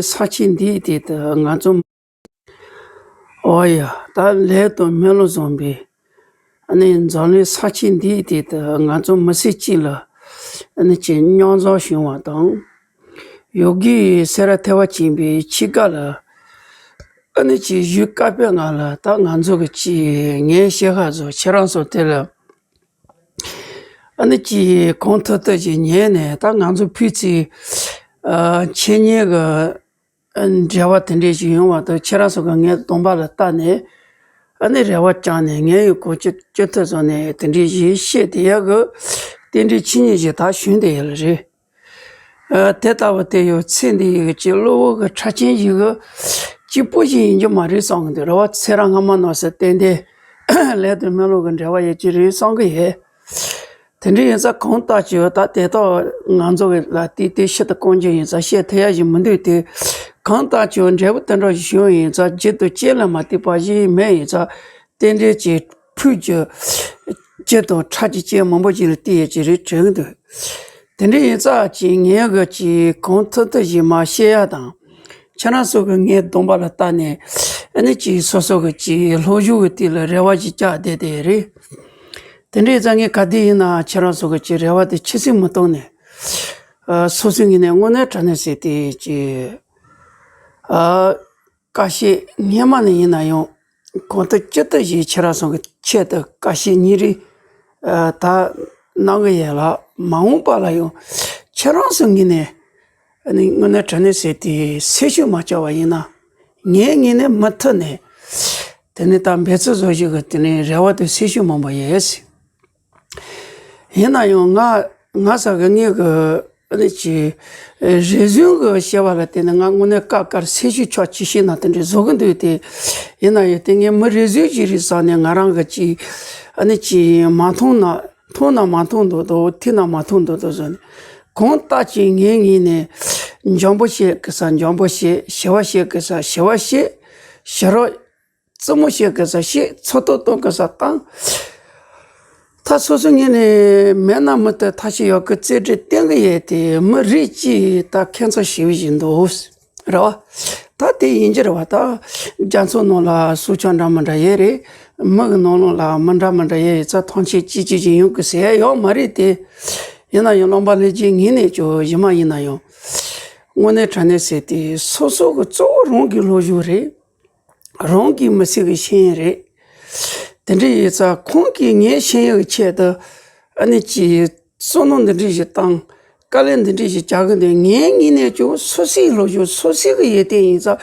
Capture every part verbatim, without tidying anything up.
ས་ཆེན་འདིའི་དེ་དུ་ང་ཚོ། ཨོ་ཡ། ད་ལས་དང་སྨོན་ལམ་བཟང་པའི་ཨ་ནི་འཛམ་གླིང་ས་ཆེན་འདིའི་དེ་དུ་ང་ཚོ་མི་སེར་གཅིག་ལ་ཨ་ནི་ཅིག་མཉམ་འཛོམས་བྱུང་བ་དང་། ཡོ་གིའི་སེ་ར་ཐེ་བ་ཆེན་པོའི་ཆེད་ཀ་ལ་ཨ་ནི་ཅིག་གཞུག་བཀའ་པོད་ལྔ་ལ་ད་ང་ཚོ་གི་ཅིག་ངའི་ཤེས་ཁ་བཟོ་ཁྱེད་རང་ཚོ་དེ་ལ་ཨ་ནི་ཅིག་གང་ཐུབ་ཐུབ་ཅིག་ཉན་ནས། ད་ང་ཚོ་ཕུད་ཚིག་ཨ་འཆད་ཉན་གི་འབྲེལ་བ་དེ་འདྲས་ཞིག་ཡོང་བ་དང་། ཁྱེད་རང་ཚོ་གིས་ངའི་གདོང་པ་ལ་བལྟས་ནས་ཨ་ནི་རེ་བ་བཅངས་ནས། ངས་ཡང་གང་ཅི་ཅི་ཐུབ་ཙམ་ནས་དེ་འདྲས་ཞིག་བཤད་དེ་ཡག་གི་རྟེན་འབྲེལ་ཆེ་ཉེ་ཞིག་ད་ཞུས་བསྡད་ཡོད་ལ་རེད། ཨ་དེ་ལྟ་བུ་དེ་ཡང་ཚེ་འདི་ཡི་གི་ཅིག་གློ་བུར་གྱི་འཕྲལ་ཆེན་ཞིག་གི་གཅིག་པུ་ཞིག་ཡིན་རྒྱུ་མ་རེད་བསམ་གི་འདུག་རེད་བ། ཚེ་རབས་སྔ་མ་ནང་སྲིད་ཏན་ཏན་ལས་དང་སྨོན་ལམ་གྱི་འབྲེལ་བ་ཡོད་ཀྱི་རེད་བསམ་གི་ཡོད། དེ་འདྲ་ཡིན་ཙང་གང་ལྟར་ཀྱང་ད་དེ་དག་ང་ཚོ་གི་ལ་ཏིག་ཏིག་ཤི་ཏུ་རྐང་རྗེས་ཡིན་ཙང་བཤད་ཐུབ་ཡ་ཞིག་མི་འདུག་སྟེ། གང་ལྟར་ཀྱང་འབྲས་བུ་དེ་འདྲ་ཞིག་བྱུང་ཡིན་ཙང་རྒྱུ་དང་རྐྱེན་ལ་མ་ལྟོས་པ་ཞིག་མེད་ཡིན་ཙང་རྟེན་འབྲེལ་གྱི་ཕུད་ཀྱི་རྒྱུ་དང་ཕྲད་ཀྱི་རྐྱེན་མང་པོ་ཞིག་ལ་བརྟེན་ཡོད་ཀྱི་རེད་དྲན་གི་འདུག་དེ་འདྲ་ཡིན་ཙང་ཀྱང་ངས་གི་ཅིག་གང་ཐུབ་ཐུབ་ཞིག་མར་བཤད་ཡ་དང་། ཁྱེད་རང་ཚོ་གིས་ངའི་གདོང་པ་ལ་བལྟས་ནས་ཨ་ནི་ཅིག་སོ་སོ་གི་ཅིག་སློབ་སྦྱོང་གི་སྟེང་ལ་རེ་བ་ཞིག་བཅངས་བསྡད་དེ་རེད། དེ་འདྲ་ཡིན་ཙང་ངས་ག་དུས་ཡིན་ན་ཁྱེད་རང་ཚོ་གི་ཅིག་རེ་བ་དེ་ཕྱི་གསལ་མི་གཏོང་ནས། ཨ་སོ་སོའི་ངོས་ནས་དངོས་གནས་དྲང་གནས་ཟེར་དེ་ཅིག་ཨ་བཀའ་བཤད་སྔོན་མ་ནས་ཡིན་ན་ཡང་གང་ཐུབ་ཅི་ཐུབ་ཞིག་ཁྱེད་རང་ཚོ་གི་ཆེད་དུ་བཀའ་བཤད་ཉིན་རེ་ཨ་ད་གནང་གི་ཡོད་ལ། མ་འོངས་པ་ལ་ཡང་ཁྱེད་རང་ཚོའི་ངོས་ནས་ཨ་ནི་དངོས་གནས་དྲང་གནས་ཟེར་དེ་སེམས་ཤུགས་མ་ཆག་པ་ཡིན་ན། ངའི་ངོས་ནས་མུ་མཐུད་ནས་དེ་ནས་ད་འབད་བརྩོན་བཟོ་ཞིག་གི་དེ་ནས་རེ་བ་དང་སེམས་ཤུགས་མང་པོ་ཡོད། ཡིན་ན་ཡང་ང་ང་ས་གི་ངེད་ཀྱི་ཨ་ནི་ཅིག་རེ་ཟུང་གི་བཤད་པ་ལ་བརྟེན་ནས་ང་དངོས་གནས་སྐབས་འགར་སེམས་ཤུགས་ཆག་ཅི་ཤེས་ན་དེ་འདྲ་བཟོ་གི་འདུག་སྟེ། ཡིན་ན་ཡང་དེ་ངས་མི་རེ་ཟུང་ཞིག་རེད་བསམ་ནས་ང་རང་གི་ཅིག་ཨ་ནི་ཅིག་མ་མཐོང་ན། མཐོང་ན་མ་མཐོང་འདུག་དོ། ཐོས་ན་མ་མཐོང་འདུག་དོ་བཟོ་ནས། གང་ལྟར་ཅིག་ངའི་ངོས་ནས་འཇམ་པོ་བཤད་དགོས་ས་འཇམ་པོ་བཤད། ཞི་བ་བཤད་དགོས་ས་ཞི་བ་བཤད། ཞི་རོགས་རྩུབ་མོ་བཤད་དགོས་ས་བཤད། ཚོགས་གཏོགས་གཏོང་དགོས་ས་བཏང་། ད་སོ་སོ་ངོས་ནས་མེད་ན་མུ་མཐུད་ཐབས་ཤེས་ཡག་གི་རྩལ་འདྲི་བསྟན་གི་ཡོད་དེ། མི་རིགས་ཀྱིས་ད་ཁྱད་མཚར་ཞེ་པོ་ཞིག་འདུག་རེད་བ། ད་དེ་ཡིན་གྱི་རེད་བ། ད་རྒྱ་མཚོ་ནང་ལ་སྲོག་ཆགས་འདྲ་མི་འདྲ་ཡོད་རེད། མི་གི་ནང་ལོགས་ལ་མི་འདྲ་མི་འདྲ་ཡོད་ཡོད་ཙང་ཐམས་ཅད་གཅིག་གཅིག་གཅིག་ཡོང་གི་ཟེར་ཡ་ཡོད་མ་རེད་དེ། ཡིན་ན་ཡང་རློམ་པ་ལྷན་རྒྱས་ངོས་ནས་ཀྱང་གཞི་མ་ཡིན་ན་ཡང་དངོས་གནས་དྲང་གནས་ཟེར་དེ་སོ་སོ་གི་གཙོ་བོ་རང་གི་སློབ་སྦྱོང་རེད། རང་གི་མི་ཚེ་གི་ཤེས་ཡོན་རེད། དེ་འདྲ་ཡིན་ཙང་ཁོང་གིས་ངའི་ཤེས་ཡོན་གྱི་ཆེད་དུ་ཨ་ནི་ཅིག་བསམ་བློ་འདི་འདྲ་ཞིག་བཏང་། དཀའ་ལས་འདི་འདྲ་ཞིག་རྒྱག་གི་འདུག་ངའི་ངོས་ནས་ཀྱང་སོ་སོའི་སློབ་སྦྱོང་སོ་སོའི་གི་ཡོན་ཏན་ཡིན་ཙང་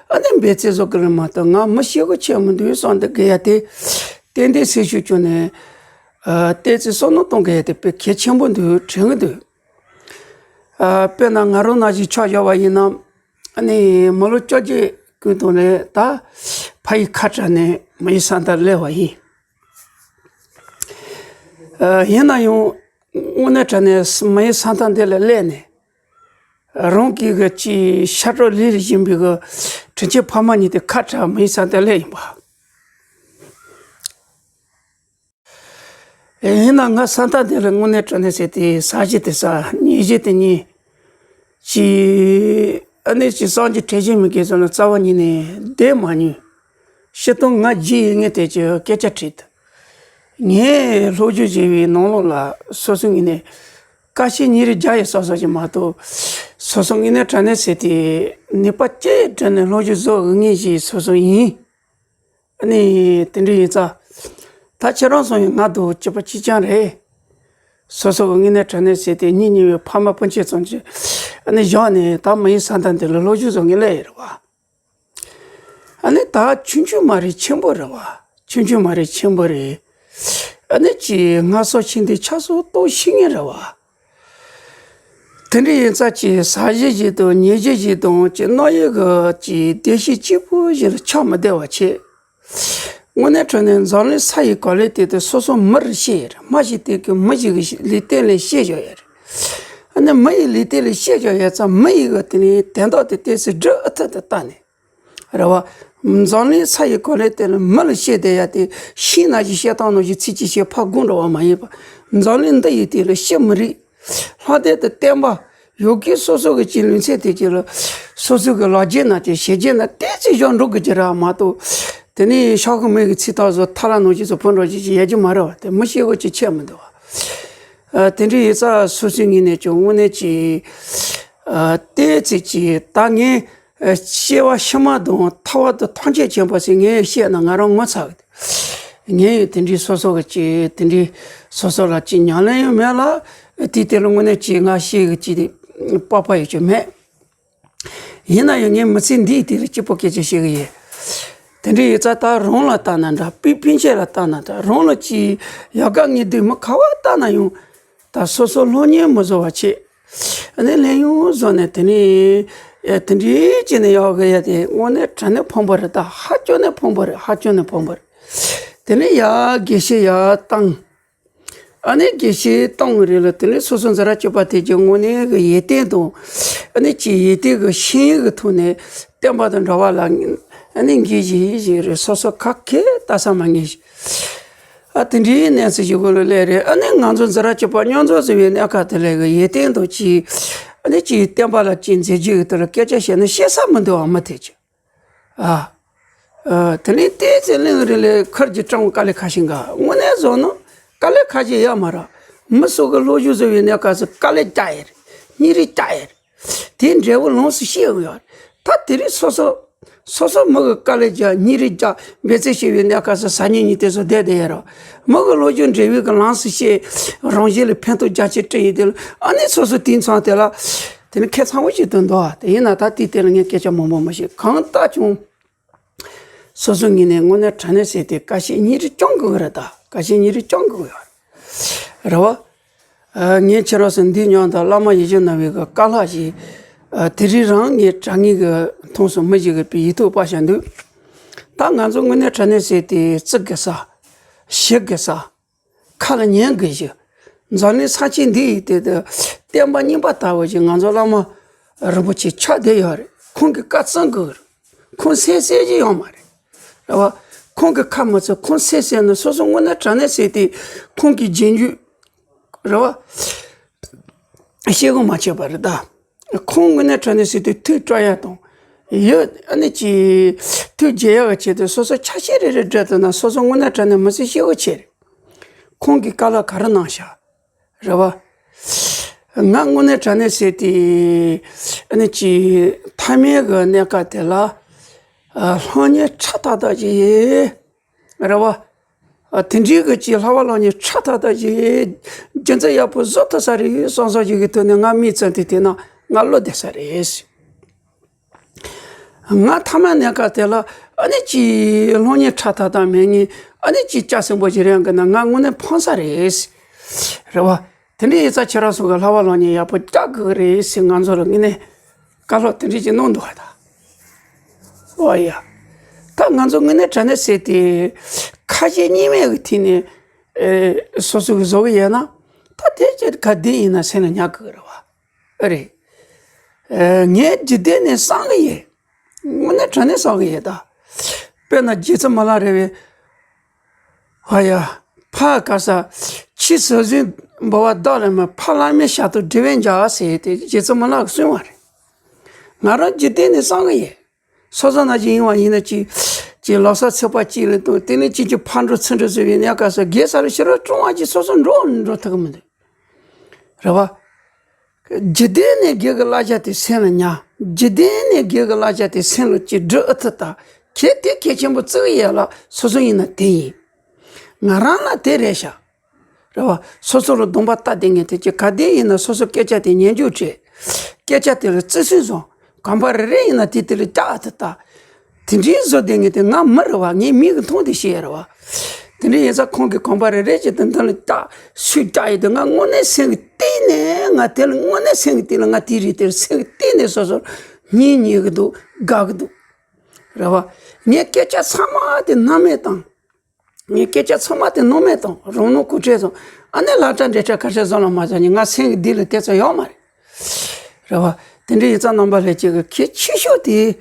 ཨ་ནི་འབད་བརྩོན་བཟོ་གི་རེད་མ་གཏོགས། ང་མི་ཤེས་གི་ཆེ་མི་འདུག་བསམ་འདུག་གི་ཡ་དེ་ཏན་ཏན་སེམས་ཤུགས་བཅངས་ནས་ཨ་བལྟས་ཚེ་བསམ་བློ་གཏོང་གི་ཡ་དེ་དཔེ་གལ་ཆེན་པོ་འདུག་དྲན་གི་འདུག་ཨ་དཔེར་ན་ང་རང་ནང་བཞིན་ཆ་བཞག་པ་ཡིན་ན། ཨ་ནི་མི་ལོ་བཅོ་བརྒྱད་ཀུན་ཏུ་ནས་ད་ཕ་ཡི་ཁ་བྲལ་ནས་མ་ཡི་ས་མཐར་སླེབས་པ་ཡིན། ཨ་ཡིན་ན་ཡང་དངོས་གནས་དྲང་གནས་མ་ཡི་ས་མཐའ་འདི་ལ་སླེབས་ནས་རང་གི་གི་ཅིག་ཤ་ཁྲག་ལུས་ལ་བྱིན་པའི་གི་དྲིན་ཆེན་ཕ་མ་གཉིས་དེ་ཁ་བྲལ་མ་ཡི་ས་མཐར་སླེབས་ཡིན་པ། ཡིན་ན་ང་ས་མཐའ་འདི་ལ་དངོས་གནས་དྲང་གནས་ཟེར་དེ་ཟ་བཞིན་དེ་ཟ། ཉལ་བཞིན་དེ་ཉལ། ཅི་ཨ་ནི་ཅི་སངས་རྒྱས་བྲལ་བཞིན་མི་དགེ་ཚོ་ལ་རྩ་བ་ཉིད་ནས་བསྡད་མ་མྱོང་། སྤྱིར་བཏང་ང་རྒྱུས་ཡོད་མཁན་དེ་ཅི་སྐད་ཆ་དྲིས་ཏེ། ངས་སློབ་སྦྱོང་བྱས་པའི་ནང་ལོགས་ལ་སོ་སོ་ངོས་ནས་དཀའ་སྤྱད་ཉིན་རེ་བརྒྱ་ཡི་བསགས་བསགས་ཀྱི་མ་གཏོགས། སོ་སོ་དངོས་གནས་དྲང་གནས་ཟེར་དེ་ནུས་པ་ཅི་བསྒྲིལ་ནས་སློབ་སྦྱོང་བཟོ་དགོས་ངེས་ཞིག་སོ་སོ་ཡིན། ཨ་ནི་དེ་འདྲ་ཡིན་ཙང་། ད་ཁྱེད་རང་ཚོ་ཡང་ང་དང་གཅིག་པ་གཅིག་རྐྱང་རེད། སོ་སོ་གི་དངོས་གནས་དྲང་གནས་ཟེར་དེ་གཉེན་ཉེ་བའི་ཕ་མ་སྤུན་མཆེད་ཙམ་གྱིས་ཨ་ནི་བཞག་ནས་ད་མ་ཡི་ས་མཐའ་འདི་ལ་སློབ་སྦྱོང་བཟོ་ངེས་སླེབས་ཡོད་རེད་བ། ཨ་ནི་ད་ཆུང་ཆུང་མ་རེད་ཆེན་པོ་རེད་བ། ཆུང་ཆུང་མ་རེད་ཆེན་པོ་རེད། ཨ་ནི་ཅི་སྔ་སོ་ཕྱིན་དེ་ཆ་སོ་ཏོག་ཤི་ངེས་རེད་བ། དེ་འདྲ་ཡིན་ཙང་ཅི་ཟ་བཞིན་བཞིན་དང་ཉལ་བཞིན་བཞིན་དང་ཅི་གནང་ཡས་གི་ཅི་བདེ་སྐྱིད་གཅིག་པུ་ཞིག་ལ་ཆགས་མི་བདེ་བ་བྱེད། དངོས་གནས་དྲང་གནས་འཛམ་གླིང་ས་ཡི་གོ་ལའི་སྟེང་དུ་སོ་སོ་མི་རུ་སྐྱེས་ཡོད་རེད། སྨྲ་ཤེས་སྟོན་མཁན་མི་ཞིག་གི་ལུས་རྟེན་ལ་སྐྱེས་བཞག་ཡོད་རེད། ཨ་ནི་མི་ཡི་ལུས་རྟེན་ལ་སྐྱེས་བཞག་ཡོད་ཙང་མི་ཡི་གི་དེ་ནི་དན་རྟགས་དེ་ཏོག་ཙམ་སྒྲུབ་ཨ་ཐུབ་ཏུ་བཏང་ནས། རེད་བ། འཛམ་གླིང་ས་ཡི་གོ་ལའི་སྟེང་ལ་མི་ལ་སྐྱེས་བསྡད་ཡ་དེ་ཤིང་ནང་བཞིན་སྐྱེས་སྟངས་ནང་བཞིན་ཚིག་གཅིག་བཤད་ཕར་དགོངས་འགྲོ་བ་མ་ཡིན་པ། འཛམ་གླིང་འདི་ཡི་སྟེང་ལ་སྐྱེ་མི་རིགས། ལྷ་སྡེ་དང་བསྟན་པ། ཡོ་གི་སོ་སོ་གི་ཅིག་ལུས་རྩལ་དེ་ཅིག་ལ། སོ་སོ་གི་ལག་རྗེས་ན་དེ་ཞལ་རྗེས་ན་ཏོག་ཙམ་བཞག་འགྲོ་དགོས་ཀྱི་རེད་མ་གཏོགས། དེ་ནས་ཤོག་གུ་མིག་གི་ཚིག་ཐག་བཟོ་ཐ་ལ་ནང་བཞིན་སུ་ཕུ་འགྲོ་བཞིན་ཞིག་ཡལ་གྱི་མ་རེད་བ། དེ་མི་ཤེས་དགོས་ཀྱི་ཆེད་མི་འདུག་བ། དེ་འདྲའི་ཡིག་ཚགས་སོ་སོའི་ངོས་ནས་ཀྱང་དངོས་གནས་ཀྱི་ཏོག་ཙམ་ཀྱི་ད་ངས་སྐྱེ་བ་ཕྱི་མ་དང་ཐར་བ་དང་ཐམས་ཅད་མཁྱེན་པ་ཟེར་ངས་བཤད་ན་ང་རང་ངོ་ཚ་གི། ངས་ཡང་དེ་འདྲའི་སོ་སོ་གི་ཅི་དེ་འདྲའི་སོ་སོ་ལ་ཅི་ཉམས་ལེན་ཡང་མེད་ལ། དེའི་དེ་ལ་དངོས་གནས་ཅི་ང་ཤེས་གི་ཅི་དེ་པགས་པ་ཡོད་ཀྱི་མེད། ཡིན་ན་ཡང་ངས་མི་ཚེ་འདིའི་དེ་ལ་སྐྱིད་པོ་སྐད་ཆ་བཤད་གི་ཡིན། དེ་འདྲའི་ཡིག་ཚགས་ད་རང་ལ་ལྟ་ན་འདྲ། སྤུན་སྤུན་མཆེད་ལ་ལྟ་ན་འདྲ། རང་ལ་ཅི་ཡག་ག་ངས་དེ་མི་ག་བ་ལྟ་ན་ཡང་ད་སོ་སོ་སློབ་གཉེར་མི་བཟོ་བ་བྱེད། ཨ་ནི་ལན་ཡང་བཟོ་ནས་དེ་ནས་ཨེ་དེ་འདྲའི་བྱས་ནས་ཡག་གི་ཡ་དེ་དངོས་གནས་དྲང་གནས་ཕངས་པོ་རེད། ད་ཧ་ཅང་ནས་ཕངས་པོ་རེད། ཧ་ཅང་ནས་ཕངས་པོ་རེད། དེ་ནས་ཡ་དགེ་བཤེས་ཡ་བཏང་། ཨ་ནི་དགེ་བཤེས་བཏང་གི་རེད་ལ། དེ་ནས་སོ་སོ་འཛིན་གྲྭ་གཅིག་པ་དེ་གྱི་དངོས་གནས་གི་ཡིད་བརྟན་དང་། ཨ་ནི་ཅི་ཡིད་བརྟན་གི་ཤེས་ཡོན་གི་ཐོག་ནས་བསྟན་པ་དང་འབྲེལ་བ་ལ་ཨ་ནི་འགན་བཞེས་བཞེས་རེད། སོ་སོ་ཁ་སྐད་ལྟ་ས་མ་ངེས་ཤིག་ཨ་དེ་འདྲའི་གནས་ཚུལ་ཞིག་གོ་ལ་སླེབས་རེད། ཨ་ནི་ང་ཚོ་འཛིན་གྲྭ་གཅིག་པ་མཉམ་འཛོམས་ཟེར་བའི་གནས་སྐབས་དེ་ལ་གི་ཡིད་བརྟན་དང་ཅི། ཨ་ནི་ཅི་བསྟན་པ་ལ་ཅི་མཛད་རྗེས་གི་དེ་ལ་སྐད་ཆ་བཤད་ན་བཤད་ས་མི་འདུག་བ། མི་དེ་ཅི། ཨ། ཨ། དེ་ནས་ཏོག་ཙམ་གླེང་རིང་ལ་ཁུར་གྱིས་དྲངས་དཀའ་ལས་ཁག་ཤིང་ག་དངོས་གནས་བཟོ་ན་དཀའ་ལས་ཁག་ཅིག་ཡོད་མ་རེད། མི་སུ་གི་སློབ་སྦྱོང་བཟོ་བའི་གནས་སྐབས་སུ་དཀའ་ལས་རྒྱག་ཡ་རེད། སྙིང་རུས་རྒྱག་ཡ་རེད། དེའི་འབྲས་བུ་ལོངས་སུ་ཤེས་ཡོང་ཡ་རེད། ད་དེ་རིང་སོ་སོ་སོ་སོ་མི་གི་དཀའ་ལས་རྒྱག་སྙིང་རུས་རྒྱག་འབད་བརྩོན་བྱེད་པའི་གནས་སྐབས་སུ་ཟ་ཉིན་ཉིན་དེ་ཚོ་བསྡད་བསྡད་ཡ་རེད། མི་གི་སློབ་སྦྱོང་འབྲས་བུ་གི་ལོངས་སུ་ཤེས། རང་བཞིན་ལ་ཕན་ཐོགས་རྒྱ་ཆེ་སྤྲད་ཡོད་དེ་ལ་ཨ་ནི་སོ་སོ་དེང་སང་དེ་ལ་དེ་ནི་ཁེ་ཚང་བོ་ཞིག་ཏུ་འདུག་ཨ། དེ་ཡིན་ན་ད་དེའི་སྟེང་ལ་ངས་སྐད་ཆ་མང་པོ་མ་བཤད། གང་ལྟར་ཀྱང་། སོ་སོའི་ངོས་ནས་དངོས་གནས་དྲང་གནས་ཟེར་ཏེ་དཀའ་སྤྱད་སྙིང་རུས་བསྐྱང་དགོས་ཀྱི་རེད། ད་དཀའ་སྤྱད་སྙིང་རུས་བསྐྱང་དགོས་ཀྱི་ཡོད་རེད་བ། ཨ། ངས་ཁྱེད་རང་ཚོ་འདི་སྙིང་དང་བླ་མ་ཡིད་བཞིན་ནོར་བུའི་གི་བཀའ་སློབ་ཞིག་ཨ། དེ་རིང་རང་ངས་དྲང་ངེས་ཀྱི་མཐོང་སོང་། མི་ཞིག་གིས་པའི་ཡིག་ཐོག་ཕབ་བཞག་འདུག་ད་ང་ཚོ་དངོས་གནས་དྲང་གནས་ཟེར་ཏེ་བརྩི་དགོས་ས། ཞུ་དགོས་ས། ཁ་ལ་ཉན་དགོས་ཞུ། འཛམ་གླིང་ས་ཆེན་འདི་ཡི་སྟེང་དུ་བསྟན་པ་རྙིང་པ་ལྟ་བུ་ཞིག་ང་ཚོ་བླ་མ་རིན་པོ་ཆེ་ཆགས་བསྡད་ཡོད་རེད། ཁོང་གི་བཀའ་བརྩི་དགོས་རེད། ཁོང་གསན་གསན་གྱི་ཡོད་མ་རེད། རེད་བ། ཁོང་གི་ཁ་མ་བརྩི། ཁོང་གསན་གསན་ན་སོ་སོ་དངོས་གནས་དྲང་གནས་ཟེར་ཏེ་ཁོང་གི་རྗེས་འཇུག་རེད་བ། ཤེས་དགོས་མ་བྱས་པ་རེད་ད། ཁོང་དངོས་གནས་དྲང་གནས་ཟེར་ཏེ་ཐུགས་སྤྲོ་ཡ་དང་། ཡོད་ཨ་ནི་ཅི། ཐུགས་དགྱེས་ཡ་གི་ཆེད་དུ་སོ་སོ་ཆ་ཤས་རེ་རེ་སྒྲིལ་ཐུབ་ན་སོ་སོ་དངོས་གནས་དྲང་གནས་མི་ཚེ་ཤེས་དགོས་ཆེ་རེད། ཁོང་གིས་བཀའ་སློབ་ག་རེ་གནང་ཤག་རེད་བ། ང་དངོས་གནས་དྲང་གནས་ཟེར་ཏེ་ཨ་ནི་ཅི། མཐའ་མའི་གི་གནས་སྐབས་དེ་ལ་ཨ། སློབ་གཉེར་ཕྲ་དག་དག་ཅིག་རེད་བ། ཨ། དེ་འདྲའི་གི་ཅིག་བསླབ་པ་སློབ་གཉེར་ཕྲ་དག་དག་ཅིག་རྒྱུ་མཚན་ཡག་པོ་བཟོ་ཐུབ་ས་རེད་བསམ་བསམ་ཞིག་གི་ཐོག་ནས་ང་མིག་བཙུམ་སྟེ་བལྟས་ན་ང་བློ་བདེ་ས་རེད། ང་མཐའ་མ་གནས་སྐབས་དེ་ལ་ཨ་ནི་ཅིག་སློབ་གཉེར་ཕྲ་དག་དག་མེད་ངེས་ཨ་ནི་ཅིག་སྐྱ་སེང་པོ་ཞིག་རེད་འགི་ན་ང་དངོས་གནས་ཕངས་ས་རེད། རེད་བ། དེ་འདྲའི་ཡིག་ཚགས་ཁྱེད་རང་ཚོ་གི་བསླབ་པ་སློབ་གཉེར་ཡག་པོ་རྒྱག་དགོས་རེད་ཟེར་ང་ཚོ་ལ་དངོས་གནས་བཀའ་སློབ་དེ་འདྲ་ཅིག་གནང་འདུག་བ་ད། ཨོ་ཡ། ད་ང་ཚོ་དངོས་གནས་དྲང་གནས་ཟེར་ཏེ་ཁ་ཞེ་གཉིས་མེད་ཀྱི་ཐད་ནས་ཨེ། སོ་སོ་གི་བཟོ་གི་ཡོད་ན་ད་དེ་ཅིག་ག་དེ་ཡིན་ན་སེམས་ལ་ཉར་དགོས་རེད་བ། ཨེ་རེད། ཨེ། ངས་འཇིག་རྟེན་ནས་བསམ་གི་ཡོད། དངོས་གནས་དྲང་གནས་བསམ་གི་ཡོད་ད། དཔེར་ན་རྗེ་བཙུན་མི་ལ་རས་པས། ཨ་ཡ། ཕ་ག་ས། ཁྱི་ཟ་ཟིན་འབུལ་བ་བདག་ལ་མེད། ཕ་བླ་མའི་ཞབས་ཏོག་སྒྲིབ་པས་འཇལ་ཟེར་ཏེ་རྗེ་བཙུན་མི་ལ་གསུངས་པ་རེད། ང་རང་འཇིག་རྟེན་ནས་བསམ་གི་ཡོད། སོ་སོ་ན་ཅིག་ཡིན་བ་ཡིན་ན་ཅིག་ཅིག་ལོ་གསར་ཚེས་པ་གཅིག་ལ་དང་དེ་ནས་ཅིག་ཅིག་ཕར་འགྲོ་ཚུར་འགྲོ་ཟེར་བའི་གནས་སྐབས་སུ་དགེ་ས་རུ་ཕྱི་རུ་ཀྲུང་བ་ཅིག་སོ་སོ་འགྲོ་འགྲོ་ཐུབ་གི་མི་འདུག་རེད་བ། འཇིག་རྟེན་ནས་དགེ་གི་བསླབ་བྱ་དེ་སེམས་ལ་ཉར། འཇིག་རྟེན་ནས་དགེ་གི་བསླབ་བྱ་དེ་སེམས་ལ་ཅིག་སྒྲུབ་ཨེ་ཐུབ་ད། གལ་ཏེ་གལ་ཆེན་པོ་བརྩི་གི་ཡོད་ལ་སོ་སོ་ཡིན་ན་དེ་ཡིན། ང་རང་ལ་དེ་རེད་ཤག་རེད་བ། སོ་སོ་ལ་སྡོམ་པ་བཏབ་བསྡད་མཁན་དེ་ཅིག་ག་དེ་ཡིན་ན་སོ་སོ་སྐད་ཆ་དེ་ཉན་རྒྱུ་བྱེད། སྐད་ཆ་དེ་ལ་བརྩི་སྲུང་བཟུང་། གོམ་པ་རེ་རེ་ཡིན་ན་དེ་དེ་ལ་བཀྱག་ཨེ་ཐུབ་ད། དེ་འདྲའི་བཟོ་བསྡད་མཁན་དེ་ང་མི་རེད་བ། ངའི་མིག་གིས་མཐོང་དེ་ཤེས་རེད་བ། དེ་འདྲའི་ཡིན་ཙང་ཁོང་གིས་གོམ་པ་རེ་རེ་བྱས་ཏེ་འདི་ལ་བཀྱག་སུས་བཀྱག་ཡོད་དེ་ང་དངོས་གནས་སེམས་ཀྱི་གཏིང་ནས་ང་དེ་ལ་དངོས་གནས་སེམས་ཀྱི་གཏིང་ལ་ང་དེ་རེད་དེ་སེམས་ཀྱི་གཏིང་ནས་སོ་སོ་སྙིང་ཉེ་གི་འདུག་དགའ་གི་འདུག་རེད་བ། ངས་སྐད་ཆ་ཚང་མ་དེ་སྣང་མེད་བཏང་། ངས་སྐད་ཆ་ཚང་མ་དེ་སྣང་མེད་བཏང་། རང་སྣང་གོ་ཁྲེལ་སོང་། ཨ་ནི་ལ་ཏྲ་འདྲེ་ཁྲ་ཁ་ཤས་བཟོ་ལ་མ་བྱ་ནི་ང་སེམས་ཀྱི་འདི་ལ་དེ་ཚོ་ཡོད་མ་རེད། རེད་བ། དེ་འདྲའི་ཡིག་ཚགས་རྣམ་པ་ལྷན་རྒྱས་ཀྱི་གལ་ཆེ་ཤོས་དེ།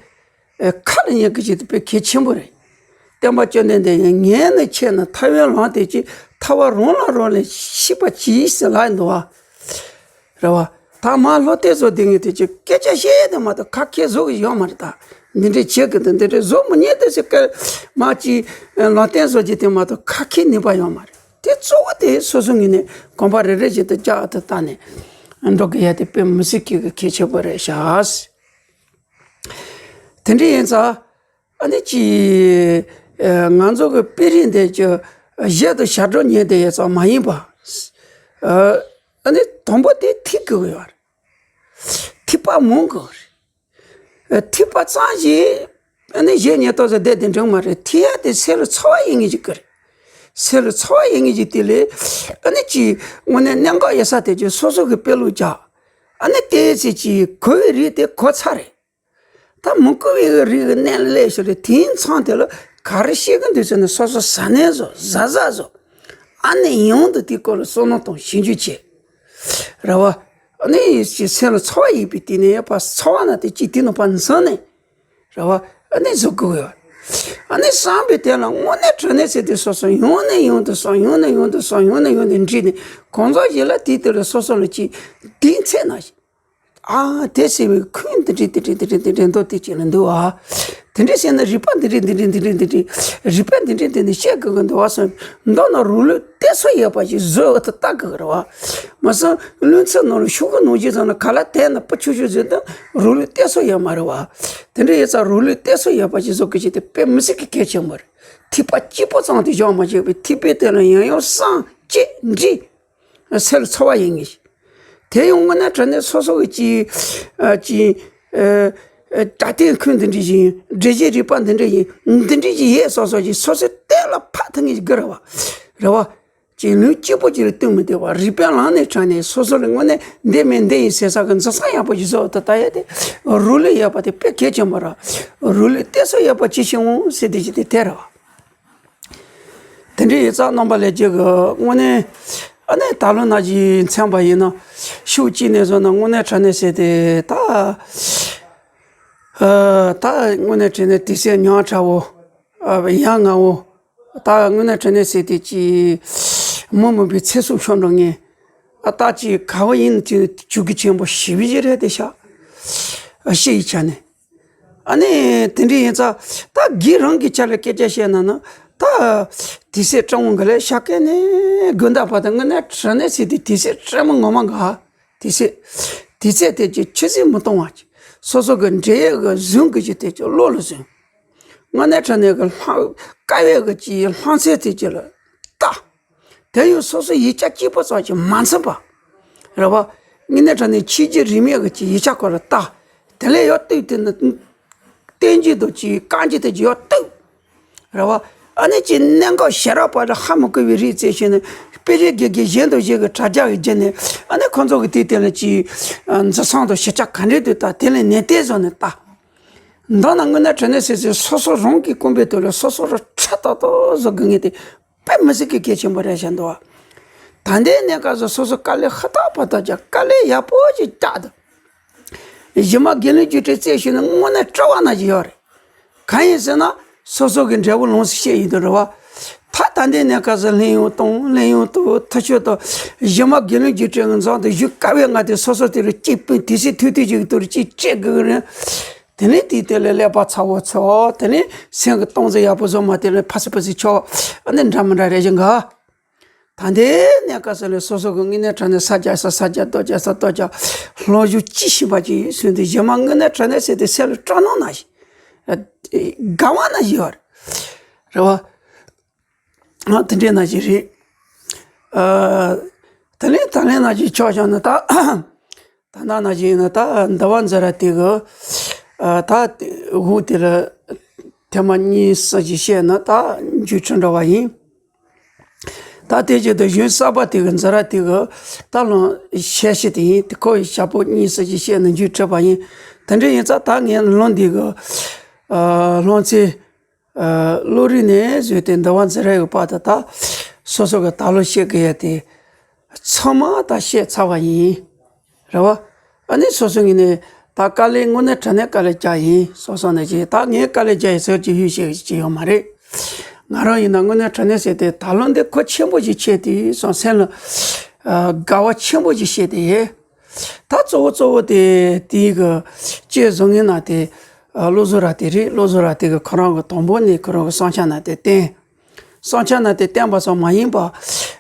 ཨེ། ཁ་ལ་ཉན་གི་ཅིག་དེ་དཔེ་གལ་ཆེན་པོ་རེད། བསྟན་པ་བཅོམ་ལྡན་འདས་ཀྱིས་ངས་ནི་ཆེ་ན་ཐར་པའི་ལམ་དེ་ཅིག་ཐར་པ་རང་ལ་རང་ལས་ཤེས་པ་གྱིས་ཟེར་ལབ་འདུག་བ། རེད་བ། ད་མ་སློབ་སྟོན་བཟོ་དེ་ངས་དེ་ཅིག་སྐད་ཆ་བཤད་དེ་མ་གཏོགས་ཁ་ཁྱེར་བཟོ་གི་ཡོད་མ་རེད། ད་འདི་འདྲས་བྱེད་གི་འདུག་འདི་འདྲས་བཟོ་མི་ཉན་དེ་ཟེར་སྐད་མ་ཅིག་ལོ་བསྟན་བཟོ་རྒྱུ་དེ་མ་གཏོགས་ཁ་ཁྱེར་ནུས་པ་ཡོད་མ་རེད། དེ་གཙོ་བོ་དེ་སོ་སོ་ངོས་ནས་གོམ་པ་རེ་རེ་བཞིན་དུ་རྒྱག་ཏུ་བཏང་ནས་འགྲོ་གི་ཡ་དེ་དཔེ་མི་སྲིད་ཀྱི་གལ་ཆེན་པོ་རེད་ཤག་དེ་འདྲ་ཡིན་ཙང་ཨ་ནི་ཅི་ང་ཚོ་གི་དཔེ་རིས་འདི་ཅི་གཞན་དུ་ཞབས་བྲོ་ཉན་དེ་ཡིན་ཙང་མ་ཡིན་པ། ཨ་ནི་དང་པོ་དེ་ཐིག་གི་ཡོད་རེད། ཐིག་པ་མང་གི་རེད། ཐིག་པ་ཙམ་ཞིག་ཨ་ནི་གཞན་ཉེ་ཏོག་ཙམ་བསྡད་དེ་འགྲིག་མ་རེད། ཐིག་ཡ་དེ་སེམས་ལ་ཚོར་བ་ཡིན་ངེས་ཅིག་གི་རེད། སེམས་ལ་ཚོར་བ་ཡིན་ངེས་ཅིག་དེ་ལས་ཨ་ནི་ཅི་དངོས་གནས་གནད་འགག་ཡོད་ས་དེ་ཅིག་སོ་སོ་གི་དཔེ་ཀློག་རྒྱག་ཨ་ནི་དེ་ཚེ་ཅིག་གོ་བའི་རིགས་དེ་གོ་ཚར་རེད། ད་མི་གོ་བའི་རིགས་ཀྱི་གནས་ལ་སླེབས་ཤིག་ལ་དེའི་མཚམས་དེ་ལ་ག་རེ་བཤད་ཀྱི་འདུག་ཟེར་ན་སོ་སོ་ཟ་ནས་བཟོ་ཟ་ཟ་བཟོ། ཨ་ནི་ཡང་དུ་དེའི་སྐོར་ལ་བསམ་བློ་གཏོང་ཞིབ་འཇུག་བྱེད། རེད་བ། ཨ་ནི་ཅི་སེམས་ལ་ཚོར་བ་ཡིན་པའི་དེ་ནས་ཡོད་པ་ཚོར་བ་ན་དེ་ཅི་དེ་ནང་པ་འཛིན་ནས། རེད་བ། ཨ་ནི་བཟོ་དགོས་ཡོད། ཨ་ནི་བསམ་པའི་དེ་ལ་དངོས་གནས་དྲང་གནས་ཟེར་དུས་སོ་སོ་ཡང་ནས་ཡང་དུ་སོང་ཡང་ནས་ཡང་དུ་སོང་ཡང་ནས་ཡང་དུ་འདྲིས་ནས་གང་ཟག་ཞིག་ལ་དེའི་དེ་ལ་སོ་སོ་ལ་ཅི་དེའི་ཚེ་ན་ཞིག་ཨ་དེ་ཟེར་བའི་ཁུན་དེ་འདྲི་དེ་འདྲི་དེ་འདྲི་དེ་འདྲི་འདོད་དེ་ཅི་ལ་འདུག་ཨ། དེ་འདྲི་ཟེར་ན་རིག་པ་འདི་འདྲི་འདི་འདྲི་འདི་འདྲི་འདི་འདྲི་རིག་པ་འདི་འདྲི་འདི་འདྲི་བཤད་དགོས་ཀྱི་འདུག་བ་སོང་མདོར་ན་རང་ལུས་གཏད་སོ་ཡོད་པ་ཞིག་བཟོ་འོ་ད་ལྟ་དགོས་རེད་བ། མ་སོང་ལུས་ཚོ་ནང་ལ་ཤུགས་ཀྱི་ནང་བཞིན་ཙང་ན་ག་ལ་དེ་ན་པ་ཆུ་ཆུ་ཟེར་ད་རང་ལུས་གཏད་སོ་ཡོད་མ་རེད་བ། དེ་འདྲི་ཡོད་ཙང་རང་ལུས་གཏད་སོ་ཡོད་པ་ཞིག་བཟོ་དགོས་ཀྱི་དེ་དཔེ་མི་སྲིད་ཀྱི་གལ་ཆེན་པོ་རེད། ཐིགས་པ་གཅིག་པོ་ཙམ་དུ་བཞག་མ་བྱས་པའི་ཐིགས་པའི་སྟེང་ལ་ཡང་ཡང་བསམ་བཅས་འདྲི། སེམས་ལ་ཚོར་བ་ཡིན་ངེས། དེ་ཡང་དངོས་གནས་དྲང་གནས་སོ་སོ་གི་ཅི་ཨ་ཅི་ཨ་ཨ་སྒྲ་གདངས་ཁུངས་འདི་འདྲ་ཡིན། འགྲེལ་བྱེད་རིག་པ་འདི་འདྲ་ཡིན། འདི་འདྲ་ཅིག་ཡས་སོ་སོ་ཅིག་སོ་སོའི་གཏན་ལ་ཕབ་ཐུབ་ངེས་ཅིག་དགོས་རེད་བ། རེད་བ། ཅིག་ལུས་གཅིག་པོ་ཅིག་ལ་གཏུག་མི་བདེ་བ་རིག་པའི་ལམ་ནས་དྲངས་ནས་སོ་སོ་ལ་དངོས་གནས་འདི་མིན་འདི་ཡིན་ཟེར་ས་གི་འཛིན་བཟུང་ཡག་པོ་ཞིག་བཟོ་བ་དེ་ལྟ་ཡས་དེ་རང་ལུས་ཡོད་པ་དེ་དཔེ་གལ་ཆེན་པོ་རེད། རང་ལུས་གཏད་སོ་ཡོད་པ་ཅི་ཞིག་འོང་ཟེར་དེ་ཅིག་དེ་དེ་རེད་བ། དེ་འདྲའི་ཡིག་ཚགས་རྣམ་པ་ལས་ཀྱི་གི་དངོས་གནས་ཨ་ནི་ད་ལོ་ན་གྱི་མཚན་པ་ཡིན་ན་ཤུགས་གཅིག་ནས་བཟུང་ན་དངོས་གནས་དྲང་གནས་ཟེར་ཏེ་ད་ཨ་ད་དངོས་གནས་དྲང་གནས་དུས་ཚོད་ཉག་ཕྲ་བོ་ཨ་ཡ་ང་བོ་ད་དངོས་གནས་དྲང་གནས་ཟེར་ཏེ་ཅི་མི་མིན་པའི་ཚེ་སྲོག་ཤོར་འགྲོ་ངེས་ཨ་ད་ཅི་ག་བ་ཡིན་ཅི་ཅུ་གི་ཆེན་པོ་ཞི་བའི་ཞི་རེད་དེ་ཤག་ཨ་ཤི་ཡི་ཆ་ནས། ཨ་ནི་དེ་འདྲ་ཡིན་ཙང་ད་གི་རང་གི་ཆ་ལ་སྐད་ཆ་བཤད་ན་ན་ད་དེ་སྲས་སྤྲང་བོ་འགའ་ལས་ཤ་སྐད་ནས་དགོན་བདག་བར་དུ་དངོས་གནས་དྲང་གནས་ཟེར་དུས་དེ་སྲས་སྤྲང་མོ་ངོ་མ་འགའ་དེ་སྲས་དེ་སྲས་དེ་ཅི་ཆུད་ཟོས་མི་གཏོང་བ་ཅི་སོ་སོ་གི་འབྲེལ་ཡོད་གི་བཟུང་གི་ཅི་དེ་ཅི་བློ་ལ་བཟུང་། དངོས་གནས་དྲང་གནས་གི་ལྷང་དཀའ་བའི་གི་ཅི་ལྷང་ཚད་དེ་ཅི་ལ་ལྟ། དེ་ཡང་སོ་སོའི་ཡིག་ཆ་གཅིག་པོ་ཙམ་གྱིས་མ་ཚིམ་པ། རེད་བ། དངོས་གནས་དྲང་གནས་ཕྱི་རྒྱལ་རིས་མེད་ཀྱི་ཅིག་ཡིག་ཆ་སྐོར་ལ་ལྟ། དེ་ལས་ཡོད་ལྟོས་དེ་ནི། བསྟན་བཅོས་དང་ཅིག་རྐང་རྗེས་དེ་ཅིག་ཡོད་ལྟོས། རེད་བ། ཨ་ནི་ཅིག་གནད་འགག་ཞེ་དྲག་པ་ལ་ཧ་མི་གོ་བའི་རིགས་བཙལ་ཤེས་ནས་དཔེ་རིས་དགེ་རྒན་གཞན་དང་གཞན་གྱི་དྲ་རྒྱ་གི་རྒྱུ་ནས་ཨ་ནི་ཁོ་ཚོ་གི་དེའི་སྟེང་ལ་ཅིག་འཛིན་བཟུང་དང་ཞིབ་ཆ་ག་འདྲས་འདུག་ལྟ་དེ་ལས་ནན་ཏན་བཟོ་ནས་ལྟ། མདོར་ན་དངོས་གནས་དྲང་གནས་ཟེར་ཟེར་སོ་སོ་རང་གི་རྐང་པའི་ཐོག་ལ་སོ་སོ་རང་ཁྲ་ཏོག་ཏོག་བཟོ་དགོས་ངེས་དེ། དཔེ་མི་སྲིད་ཀྱི་གལ་ཆེན་པོ་རེད་བཞིན་དུ། ད་ལྟའི་གནས་སྐབས་སུ་སོ་སོ་དཀའ་ལས་ཧུར་ཐག་པ་ཐག་བྱ་དཀའ་ལས་ཡག་པོ་ཞིག་བརྒྱབ་འདུག་གཞི་མ་དགེ་ལུགས་རྒྱུགས་སྤྲོད་རྩེ་ཞུས་ནས་དངོས་གནས་སྤྲོ་བ་ན་ཞིག་ཡོད་རེད། གང་ཡིན་ཟེར་ན་སོ་སོ་གི་འབྲས་བུ་ལོངས་སུ་སྤྱད་ཡིན་དུ་རེད་བ། ད་ད་ལྟའི་གནས་སྐབས་སུ་ལྷན་ཡོང་གཏོང་ལྷན་ཡོང་གཏོང་ཐུ་ཆོད་དང་གཞི་མ་དགེ་ལུགས་རྒྱུགས་སྤྲོད་ངན་ཚང་དུ་བཞུགས་དཀའ་བའི་ང་དེ་སོ་སོ་དེ་རུ་གཅིག་སྤུན་དེ་སྲིད་ཐུག་ཐུག་ཅིག་ཏུ་རུ་གཅིག་སྤྲད་དགོས་ཀྱི་རེད། དེ་ནས་དེའི་དེ་ལས་ཀླད་པ་ཚ་བོ་ཚོ་དེ་ནས་སེམས་ཀྱི་སྟངས་འཛིན་ཡག་པོ་བཟོ་མ་དེ་ལས་ཕ་སི་ཕ་སི་ཆོག་ཨ་ནི་འདྲ་མི་འདྲ་རེ་བཞིན་ག་ད་ལྟའི་གནས་སྐབས་སུ་ལས་སོ་སོ་གི་དངོས་གནས་དྲང་གནས་ས་རྒྱ་ས་ས་རྒྱ་རྡོ་རྒྱ་ས་རྡོ་རྒྱ་ལྷོ་བཞུགས་ཅི་ཤེས་པ་ཅི་ཟོན་དུ་གཞི་མ་དངོས་གནས་དྲང་གནས་ཟེར་ཏེ་སེམས་ལ་སྤྲོ་སྣང་ན་ཞིག་དགའ་བ་ན་ཞིག་ཡོད་རེད་བ། དེ་འདྲའི་ན་ཞིག་རེད། དེ་ནས་ད་ལན་ན་ཞིག་ཆོག་བྱུང་ན་ད། ད་ནང་ན་ཞིག་ཡིན་ན་ད་འདི་བ་འཛི་ར་དེ་གི་ད་འུ་དེ་ལ་ཐེངས་མ་གཉིས་གསུམ་ཞིག་བཤད་ན་ད་འཇུ་ཁྲི་འདྲ་བ་ཡིན། ད་དེ་ཅི་ད་གཞོན་གསར་པ་དེ་གི་འཛི་ར་དེ་གི་ད་ལོ་བཤད་ཤི་དེ་ཡིན་དེ་ཁོ་ཡི་ཞག་པོ་གཉིས་གསུམ་ཞིག་བཤད་ན་འཇུ་ཁྲི་བ་ཡིན། དེ་འདྲ་ཡིན་ཙང་ད་ངས་ལོ་འདི་གི་ལོ་ཚེ། བློ་རིག་ནས་བཟོས་ཏེ་འདི་བ་འཛི་ར་ཡོད་པ་དེ་དག་སོ་སོ་གི་ད་ལོ་བཤད་གི་ཡ་དེ་ཚང་མ་ད་བཤད་ཚར་བ་ཡིན། རེད་བ། ཨ་ནི་སོ་སོ་ངོས་ནས་ད་དཀའ་ལས་དངོས་གནས་དྲང་གནས་དཀའ་ལས་རྒྱག་ཡིན་སོ་སོ་ནས་ཀྱི་ད་ངས་དཀའ་ལས་རྒྱག་ཡི་ཟེར་གྱི་ཡུལ་བཤད་ཀྱི་ཡོད་མ་རེད། ང་རང་ཡིན་ན་དངོས་གནས་དྲང་གནས་ཟེར་ཏེ་ད་ལོ་འདི་གོ་ཆེན་པོ་ཞིག་ཆེ་དེ་སོང་སེམས་ལ་དགའ་བ་ཆེན་པོ་ཞིག་བཤད་དེ་ཡེ། ད་གཙོ་བོ་གཙོ་བོ་དེ་དེའི་གི་གཅེས་བཟོ་མཁན་ན་དེ་བློ་བཟོ་ར་དེ་རེད། བློ་བཟོ་ར་དེ་གི་ཁོ་རང་གི་དང་པོ་ནས་ཁོ་རང་གི་བསམ་འཆར་ན་དེ་བསྟན། བསམ་འཆར་ན་དེ་བསྟན་པ་ཙམ་མ་ཡིན་པ།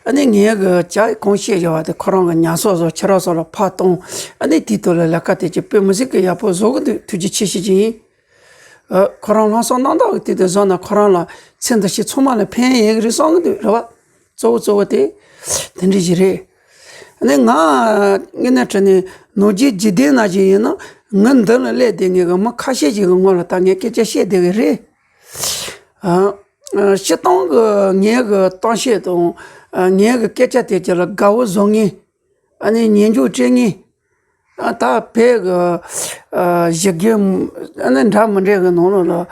ཨ་ནི་ངས་གི་ཇ་གང་བཤད་བཞག་པ་དེ་ཁོ་རང་གི་ཉར་ཚགས་བཟོ། ཁྱེད་རང་ཚོ་ལ་ཕར་གཏོང་། ཨ་ནི་དེའི་ཐོག་ལ་ལས་ཀ་དེ་ཅིག་དཔེ་མི་སྲིད་ཀྱི་ཡག་པོ་བཟོ་གི་འདུག་ཐུགས་རྗེ་ཆེ་ཞུ་རྒྱུ་ཡིན། ཨ། ཁོ་རང་ལྷག་བསམ་རྣམ་དག་གི་དུས་དེ་བཟོ་ན་ཁོ་རང་ལ་ཚེ་འདི་ཕྱི་ཚང་མ་ལ་ཕན་ཡོད་ཀྱི་རེད་བསམ་གྱི་འདུག་རེད་བ། གཙོ་བོ་གཙོ་བོ་དེ་དེ་འདྲ་ཞིག་རེད། ཨ་ནི་ང་དངོས་གནས་དྲང་གནས་ནོར་རྒྱས་འཇིག་རྟེན་ན་ཞིག་ཡིན་ན། ངའི་མདུན་ལ་སླེབས་བསྡད་མཁན་གྱི་མི་ཁ་ཤས་ཤིག་གི་ངོ་ལ་ད་ངས་སྐད་ཆ་བཤད་བསྡད་ཀྱི་རེད། ཨ། ཨ། སྤྱིར་བཏང་གི་ངའི་གི་གཏམ་བཤད་དང་། ཨ། ངའི་གི་སྐད་ཆ་དེ་ཅིག་ལ་དགའ་བོ་བཟོ་མཁན། ཨ་ནི་ཉན་འཇུག་སྤྲད་མཁན། ཨ། ད་བོད་གི། ཨ། གཞི་རྒྱུ། ཨ་ནི་འདྲ་མི་འདྲ་གི་ནང་ལོགས་ལ།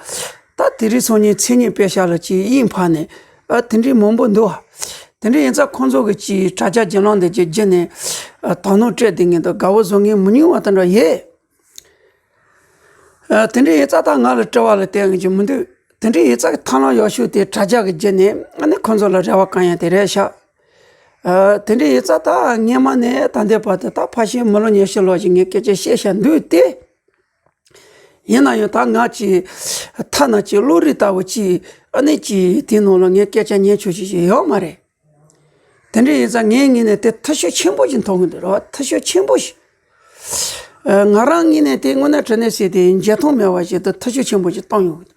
ད་དེ་རིང་སང་ཉིན་མཚན་ཉིད་དཔེ་ཤག་ལ་ཅིག་དབྱིངས་འཕར་ནས། ཨ། དེ་འདྲའི་མང་པོ་འདུག་དེ་འདྲ་ཡིན་ཙང་ཁོང་ཚོ་གི་ཅིག་དྲ་རྒྱ་བརྒྱུད་ལམ་འདི་ཅིག་བརྒྱུད་ནས། ཨ། དོ་སྣང་སྤྲད་བསྡད་མཁན་དང་དགའ་བོ་བཟོ་མཁན་མི་ཉུང་བ་དེ་འདྲ་ཡོད། ཨ། དེ་འདྲ་ཡིན་ཙང་ད་ང་ལ་དྲི་བ་ལ་བལྟས་མཁན་ཅིག་མི་འདུག་དེ་འདྲ་ཡིན་ཙང་གི་ཐབས་ལམ་ཡག་ཤོས་དེ་དྲ་རྒྱ་གི་བརྒྱུད་ནས། ཨ་ནི་ཁོང་ཚོ་ལ་རེ་བ་བསྐང་ཡ་དེ་རེད་ཤག་ཨ། དེ་འདྲ་ཡིན་ཙང་ད་སྔོན་མ་ནས་ད་ལྟའི་བར་དུ་ད་ཕལ་ཆེར་མི་ལོ་ཉི་ཤུ་ལོ་ཞིག་ངས་སྐད་ཆ་བཤད་བཞག་འདུག་སྟེ། ཡིན་ན་ཡང་ད་ང་ཅིག་ཐ་ན་ཅིག་བློ་རིག་ལྟ་བུ་ཅིག་ཨ་ནི་ཅིག་དེའི་ནང་ལ་ངས་སྐད་ཆ་ཉན་ཆོག་ཅིག་ཅིག་ཡོད་མ་རེད། དེ་འདྲ་ཡིན་ཙང་ངའི་ངོས་ནས་དེ་ཐུ་ཤོས་ཆེན་པོ་ཞིག་མཐོང་གི་འདུག་རེད་བ། ཐུ་ཤོས་ཆེན་པོ་ཞིག་ཨ། ང་རང་ངོས་ནས་དེ་དངོས་གནས་དྲང་གནས་ཟེར་དེ་བརྗེད་ཐབས་མེད་པ་ཞིག་ཏུ་ཐུ་ཤོས་ཆེན་པོ་ཞིག་བཏང་ཡོང་གི་འདུག་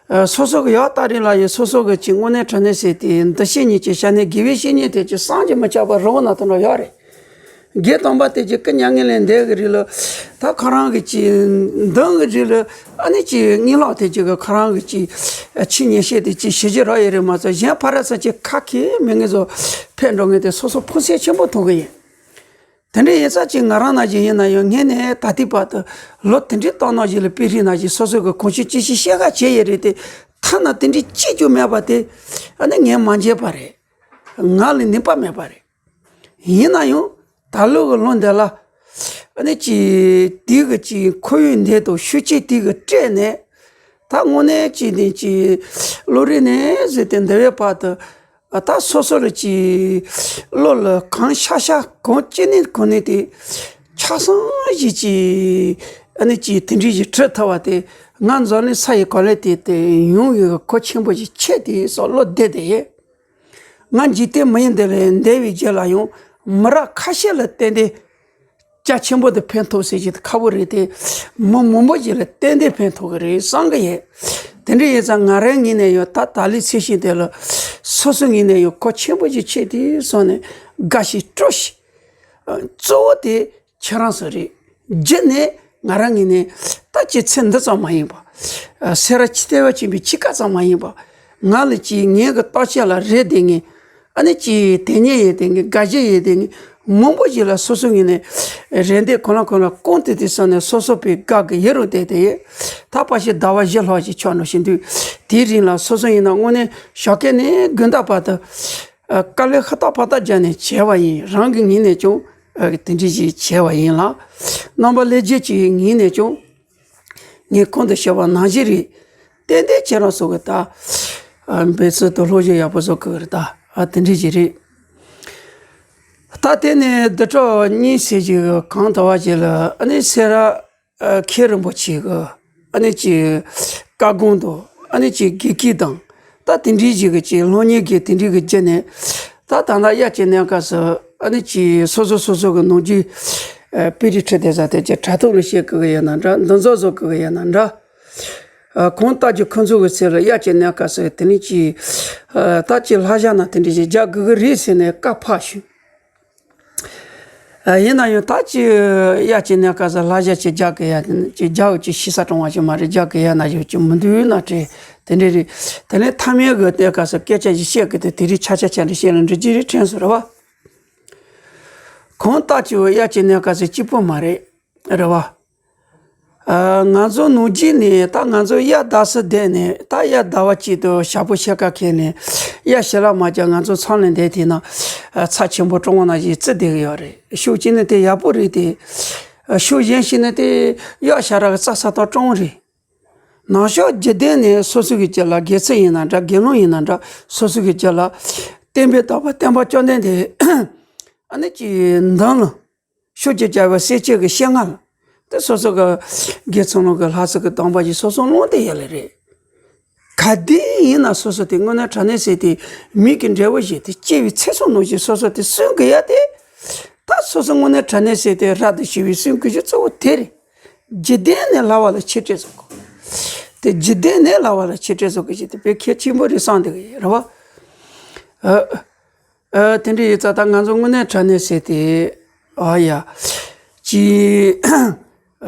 ཨ། སོ་སོ་གི་ཡག་ལྟ་རིགས་ལ་ཡང་སོ་སོ་གི་ཅིག་དངོས་གནས་དྲང་གནས་ཟེར་དེ་འདུ་ཤེས་ཉིད་ཀྱི་ཤ་ནས་དགེ་བའི་བཤེས་གཉེན་དེ་ཅིག་བསམ་གྱིས་མི་ཁྱབ་པ་རི་བོ་ན་དེ་འདྲ་ཡོད་རེད། དགེ་དམ་པ་དེ་ཅིག་སྐུ་མྱ་ངན་ལས་འདས་གི་རིང་ལ། ད་ཁོ་རང་གི་ཅིག་མདུན་གི་རིང་ལ་ཨ་ནི་ཅིག་ངན་ལགས་དེ་ཅིག་གི་ཁོ་རང་གི་ཅིག་ཆེད་གཉེར་བཤད་དེ་ཅིག་ཞི་བྱེད་རོགས་ཡོད་རེད་མ་གཏོགས། གཞན་ཕར་ར་ཚུར་ཅིག་ཁ་ཁེ་མི་ངན་ཚོ་ཕེབས་འགྲོ་མཁན་དེ་སོ་སོ་ཕུགས་བསམ་ཆེན་པོ་མཐོང་གི་ཡིན། དེ་འདྲ་ཡིན་ཙང་ཅིག་ང་རང་ནང་བཞིན་ཡིན་ན་ཡང་། སྔོན་ནས་ད་ལྟའི་བར་དུ་ལོ་དེ་འདྲའི་སྟོང་ནང་བཞིན་ལ་དཔེ་རིས་ནང་བཞིན་སོ་སོ་གི་གང་ཤེས་ཅི་ཤེས་བཤད་ག་བྱས་ཡོད་རེད་དེ། ཐ་ན་དེ་འདྲའི་གཅིག་ཀྱང་མེད་པ་དེ་ཨ་ནི་ངས་མ་མཇལ་བ་རེད། ང་ལ་ནུས་པ་མེད་པ་རེད། ཡིན་ན་ཡང་ད་ལོ་གི་ལོ་འདི་ལ་ཨ་ནི་ཅིག་དེ་གི་ཅིག་ཁོར་ཡུག་འདི་དང་ཤུགས་རྐྱེན་དེ་གི་སྤྲད་ནས། ད་དངོས་གནས་ཅིག་ནས་ཅིག་བློ་རིག་ནས་ཟེར་ཏེ་འདི་བའི་བར་དུ། ཨ། ད་སོ་སོ་ལ་ཅིག་བློ་ལ་གང་ཤར་ཤར་གང་ཅི་ནས་གང་ནས་དེ་ཆ་ཚང་ཞིག་ཅིག་ཨ་ནི་ཅིག་དེ་འདྲ་ཞིག་བྲི་ཐུབ་པ་དེ། ང་འཛམ་གླིང་ས་ཡི་གོ་ལ་དེ་དེ་ཡོང་ཡོད་གི་གོ་ཆེན་པོ་ཞིག་ཆགས་དེ་སོགས་བློ་བདེ་བསྡད་ཡོད། ང་འཇིག་རྟེན་མི་ཡུལ་འདི་ལས་འདས་པའི་རྗེས་ལ་ཡང་མི་རབས་ཁ་ཤས་ལ་ཏན་ཏན་རྒྱ་ཆེན་པོ་དེ་ཕན་ཐོགས་ཟེར་གྱི་དེ་ཁག་པོ་རེད་དེ། མི་མང་པོ་ཞིག་ལ་ཏན་ཏན་ཕན་ཐོགས་ཀྱི་རེད་བསམ་གྱི་ཡོད། དེ་འདྲ་ཡིན་ཙང་ང་རའི་ངོས་ནས་ཡང་ད་ད་ལོའི་ཚེས་ཤིག་དེ་ལ་སོ་སོའི་ངོས་ནས་ཡང་གོ་ཆེན་པོ་ཞིག་ཆགས་དེ་སོང་ནས་དགའ་ཞིང་སྤྲོ་ཞིང་། ཨ། གཙོ་བོ་དེ་ཁྱེད་རང་ཚོ་རེད། རྒྱུ་ནས་ང་རང་ངོས་ནས་ད་ཅིག་ཚེ་འདི་ཙམ་མ་ཡིན་པ། ཨ། སེ་ར་ཕྱི་བདེ་བ་ཆེན་པོའི་འཆི་ཁ་ཙམ་མ་ཡིན་པ། ང་ལ་ཅིག་ངའི་གི་བརྟག་དཔྱད་ལ་རེ་བསྡད་མཁན། ཨ་ནི་ཅིག་དེ་ཉིད་ཡོད་དེ་ངས་དགའ་ཞེན་ཡོད་དེ་ངས་མང་པོ་ཞིག་ལ་སོ་སོའི་ངོས་ནས་རེ་འདོད་གང་ལ་གང་ལ་བསྐང་དེ་དེ་སོང་ནས་སོ་སོ་པའི་དགའ་གི་ཡོད་རུང་བསྡད་དེ། ད་ཕལ་ཆེར་ཟླ་བ་བཞི་ལྷག་ཅིག་ཆགས་འགྲོ་བཞིན་འདུག་དེའི་རིང་ལ་སོ་སོ་ཡིན་ན་དངོས་གནས་ཞོགས་ཀས་ནས་དགོང་དག་བར་དུ། ཨ། དཀའ་ལས་ཧུར་ཐག་ཕར་ཐག་བརྒྱབ་ནས་བྱས་པ་ཡིན། རང་གི་ངོས་ནས་ཀྱང་། ཨ། དེ་འདྲ་ཞིག་བྱས་པ་ཡིན་ལ། རྣམ་པ་ལྷན་རྒྱས་ཀྱི་ངོས་ནས་ཀྱང་། ངས་གོང་དུ་བཤད་པ་ནང་བཞིན་རེད། ཏན་ཏན་ཁྱེད་རང་ཚོ་གི་ད། ཨ། འབད་བརྩོན་དང་བློ་སྦྱོང་ཡག་པོ་བཟོ་དགོས་རེད་ད། ཨ། དེ་འདྲ་ཞིག་རེད། ད་དེ་ནས་བདུན་ཕྲག་གཉིས་ཙམ་ཞིག་གི་གོང་དུ་བ་ཞིག་ལ་ཨ་ནི་སེ་ར། ཨ། མཁན་རིན་པོ་ཆེ་གི་ཨ་ནི་ཅིག་བཀའ་དགོངས་དང་ཨ་ནི་ཅིག་དགེ་སྐོས་དང་། ད་དེ་འདྲའི་ཞིག་གི་ཅིག་སློབ་གཉེར་གྱི་དེ་འདྲའི་གི་བརྒྱུད་ནས། ད་ད་ལྟ་དབྱར་གྱི་གནས་སྐབས་སུ་ཨ་ནི་ཅིག་སོ་སོ་སོ་སོ་གི་ནམ་རྒྱུན། ཨ། དཔེ་རིས་འཁྲིད་བསྡད་ས་དེ་ཅིག་དྲ་ཐོག་ལ་བཤད་དགོས་ཀྱི་ཡོད་ན་འདྲ། འདུ་འཛོམས་བཟོ་དགོས་ཀྱི་ཡོད་ན་འདྲ། ཨ། གང་ལྟར་གྱི་ཁོང་ཚོ་གི་ཚེ་ལ་དབྱར་གྱི་གནས་སྐབས་སུ་དེ་ནི་ཅིག་ཨ། ད་ཅིག་ལྷ་ཞྭ་ན་དེ་འདྲ་ཞིག་རྒྱག་དགོས་ཀྱི་རེད་ཟེར་ནས་བཀའ་ཕབ་བྱུང་། ཨ། ཡིན་ན་ཡང་ད་ཅིག་དབྱར་གྱི་གནས་སྐབས་སུ་ལྷ་ཞྭ་ཅིག་རྒྱག་གི་ཡ། ཅིག་རྒྱག་ཅིག་ཤི་ས་གྲོང་བ་ཞིག་མ་རེད། རྒྱག་གི་ཡ་ན་ཡོད་ཀྱི་མི་འདུག་ན་དྲན། དེ་འདྲ་རེད། དེ་ནས་མཐའ་མའི་གི་གནས་སྐབས་སུ་སྐད་ཆ་ཞིག་བཤད་གི་དེ་དེ་རིགས་ཆ་ཆ་ཆ་འདྲ་བཤད་ལ་འགྲིག་གི་རེད་དྲན་སོང་རེད་བ། གང་ལྟར་ཅིག་དབྱར་གྱི་གནས་སྐབས་སུ་སྐྱིད་པོ་མ་རེད། རེད་བ། ཨ། ང་ཚོ་ནམ་རྒྱུན་ནས་ད་ང་ཚོ་དབྱར་ཟླ་གསུམ་བསྡད་ནས། ད་དབྱར་ཟླ་བ་གཅིག་ཏུ་ཞག་པོ་ཕྱེད་ཀ་ཁེལ་ནས། དབྱར་ཞི་ལྷག་མ་རྒྱག་ང་ཚོ་ཚང་ལ་བསྡད་དེ་ན། ཨ། ཚ་ཆེན་པོ་གྲང་བ་ནང་བཞིན་བརྩི་བསྡད་ཀྱི་ཡོད་རེད། ཕྱོགས་གཅིག་ནས་དེ་ཡག་པོ་རེད་དེ། ཨ། ཕྱོགས་གཞན་ཞིག་ནས་དེ་དབྱར་ཞག་རག་གི་རྩྭ་ས་དང་གྲང་རེད། ནང་ཤོག་འཇིག་རྟེན་ནས་སོ་སོ་གི་རྒྱུད་ལ། དགེ་ཚུལ་ཡིན་ན་འདྲ། དགེ་སློང་ཡིན་ན་འདྲ། སོ་སོ་གི་རྒྱུད་ལ་བསྟན་པའི་བདག་པོ་སྟོན་པ་བཅོམ་ལྡན་འདས། ཨ་ནི་ཅིག་མདུན་ལ། ཤུགས་ཀྱིས་བྱ་བའི་སེམས་ཅན་གྱི་སྤྱན་སྔར་ལ། དེ་སོ་སོ་གི་དགེ་ཚུལ་སློང་གི་ལྷ་ཚོགས་ཀྱི་སྡོམ་པ་ཞིག་སོ་སོ་སློང་དེ་ཡོད་ལེ་རེད། ག་དུས་ཡིན་ན་སོ་སོ་དེ་དངོས་གནས་དྲང་གནས་ཟེར་དེ་མིག་གི་འབྲས་བུ་བཞིན་དེ་སྐྱེ་བའི་ཚེ་སྲོག་ནང་བཞིན་སོ་སོ་དེ་སྲུང་དགོས་ཡ་དེ། ད་སོ་སོ་དངོས་གནས་དྲང་གནས་ཟེར་དེ་རབ་ཏུ་ཞི་བའི་སྲུང་དགོས་རྒྱུ་གཙོ་བོ་དེ་རེད། འཇིག་རྟེན་ནས་སླ་བ་ལ་ཆེ་སྤྲད་བཟོ་དགོས། དེ་འཇིག་རྟེན་ནས་སླ་བ་ལ་ཆེ་སྤྲད་བཟོ་དགོས་ཞེས་དེ་དཔེ་གལ་ཆེན་པོ་རེད་བསམ་བསྡད་ཀྱི་ཡོད་རེད་བ། ཨ། ཨ། དེ་འདྲ་ཡིན་ཙང་ད་ང་ཚོ་དངོས་གནས་དྲང་གནས་ཟེར་དེ། ཨ་ཡ། ཅི།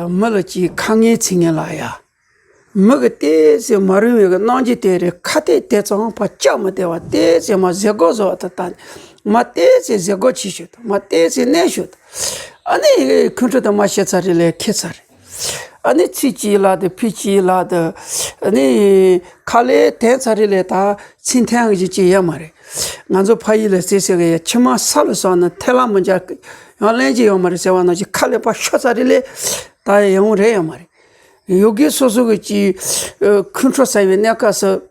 མི་ལ་ཅི་ཁ་ངན་ཚིག་ངན་ལ་ཡ། མི་གི་ཏོག་ཙམ་མ་རུང་བའི་གི་རྣམ་འགྱུར་དེ་རེད། ཁ་གཏད་དེ་ཙམ་ཕར་བཅག་མི་བདེ་བ་ཏོག་ཙམ་མ་བཟོད་སྒོ་བཟོ་བ་དང་། ད་མ་ཏོག་ཙམ་བཟོད་སྒོ་ཆེ་ཤོས་དང་མ་ཏོག་ཙམ་གནོན་ཤོས་དང་། ཨ་ནི་ཁོང་ཁྲོ་དང་མ་བཤད་ཚར་རེ་ལས་ཁེ་ཚར་རེ། ཨ་ནི་ཚིག་གཅིག་ལ་དེ་ཕི་གཅིག་ལ་དེ། ཨ་ནི་ཁ་ལས་དེ་ཚར་རེ་ལས་ད་ཚིག་འཐེན་གི་ཅི་ཡོད་མ་རེད། ང་ཚོ་ཕ་ཡུལ་ལ་ཟེར་ཟེར་གི་ཡ། ཁྱི་མ་ས་ལ་སོང་ན་ཐལ་ལ་མི་འཇག་གི། ཡང་གླེན་གྱི་ཡོད་མ་རེད་ཟེར་བ་ནང་བཞིན་ཁ་ལས་ཕར་ཤོར་ཚར་རེ་ལས་ད་ཡོང་རེ་ཡོད་མ་རེད། ཡོད་གི་སོ་སོ་གི་ཅི། ཁོང་ཁྲོ་ཟ་བའི་གནས་སྐབས་སུ།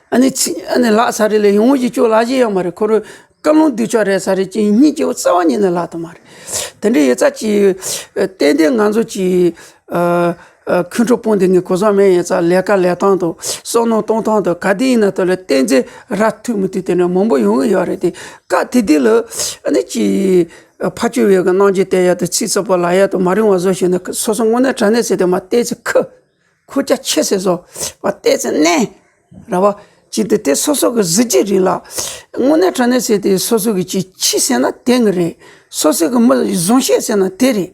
ཨ་ནི་ཚིག་ཨ་ནི་ལག་ཚར་རེ་ལས་ཡོང་གི་ཅོ་ལག་ཅི་ཡོད་མ་རེད། ཁོ་རང་ཀུན་སློང་སྡུག་ཅག་རེད་ས་རེད་ཅི་སྙིང་སྐྱེ་བོ་རྩ་བ་ཉིད་ནས་ལག་ཏུ་མ་རེད། དེ་འདྲའི་ཡོད་ཙང་ཅི། ཏན་ཏན་ང་ཚོ་ཅི། ཁོང་ཁྲོ་སྤོང་དེ་ངས་གོ་ས་མེད། ཡོད་ཙང་ལས་ཀ་ལས་སྟངས་དང་བསམ་མནོ་གཏོང་སྟངས་དང་ག་དེ་ཡིན་ན་དེ་ལ་ཏན་ཏན་ར་ཐུག་མི་ཐུག་དེ་འདྲ་མང་པོ་ཡོང་གི་ཡོད་རེད། དེ་སྐབས་དེ་དུས་ལ་ཨ་ནི་ཅི། ཕར་ཕྱོགས་བས་གི་རྣམ་འགྱུར་བསྟན་ཡ་དང་ཚིག་རྩུབ་པོ་ལབ་ཡ་དང་མ་རུང་བ་བཟོ་བཞིན་ན་སོ་སོ་དངོས་གནས་དྲང་གནས་ཟེར་དེ་མ་ཏོག་ཙམ་ཁུ། ཁུར་ཆ་ཆེ་ཟེར་བཟོ་བ་ཏོག་ཙམ་གནོན། ར་བ། ཅི་སྟེ་དེ་སོ་སོ་གི་གཟི་བརྗིད་རེད་ལ། དངོས་གནས་དྲང་གནས་ཟེར་དེ་སོ་སོ་གི་ཅི་ཕྱི་ཟེར་ན་དེ་གི་རེད། སོ་སོ་གི་མི་བཟང་བཤད་ཟེར་ན་དེ་རེད།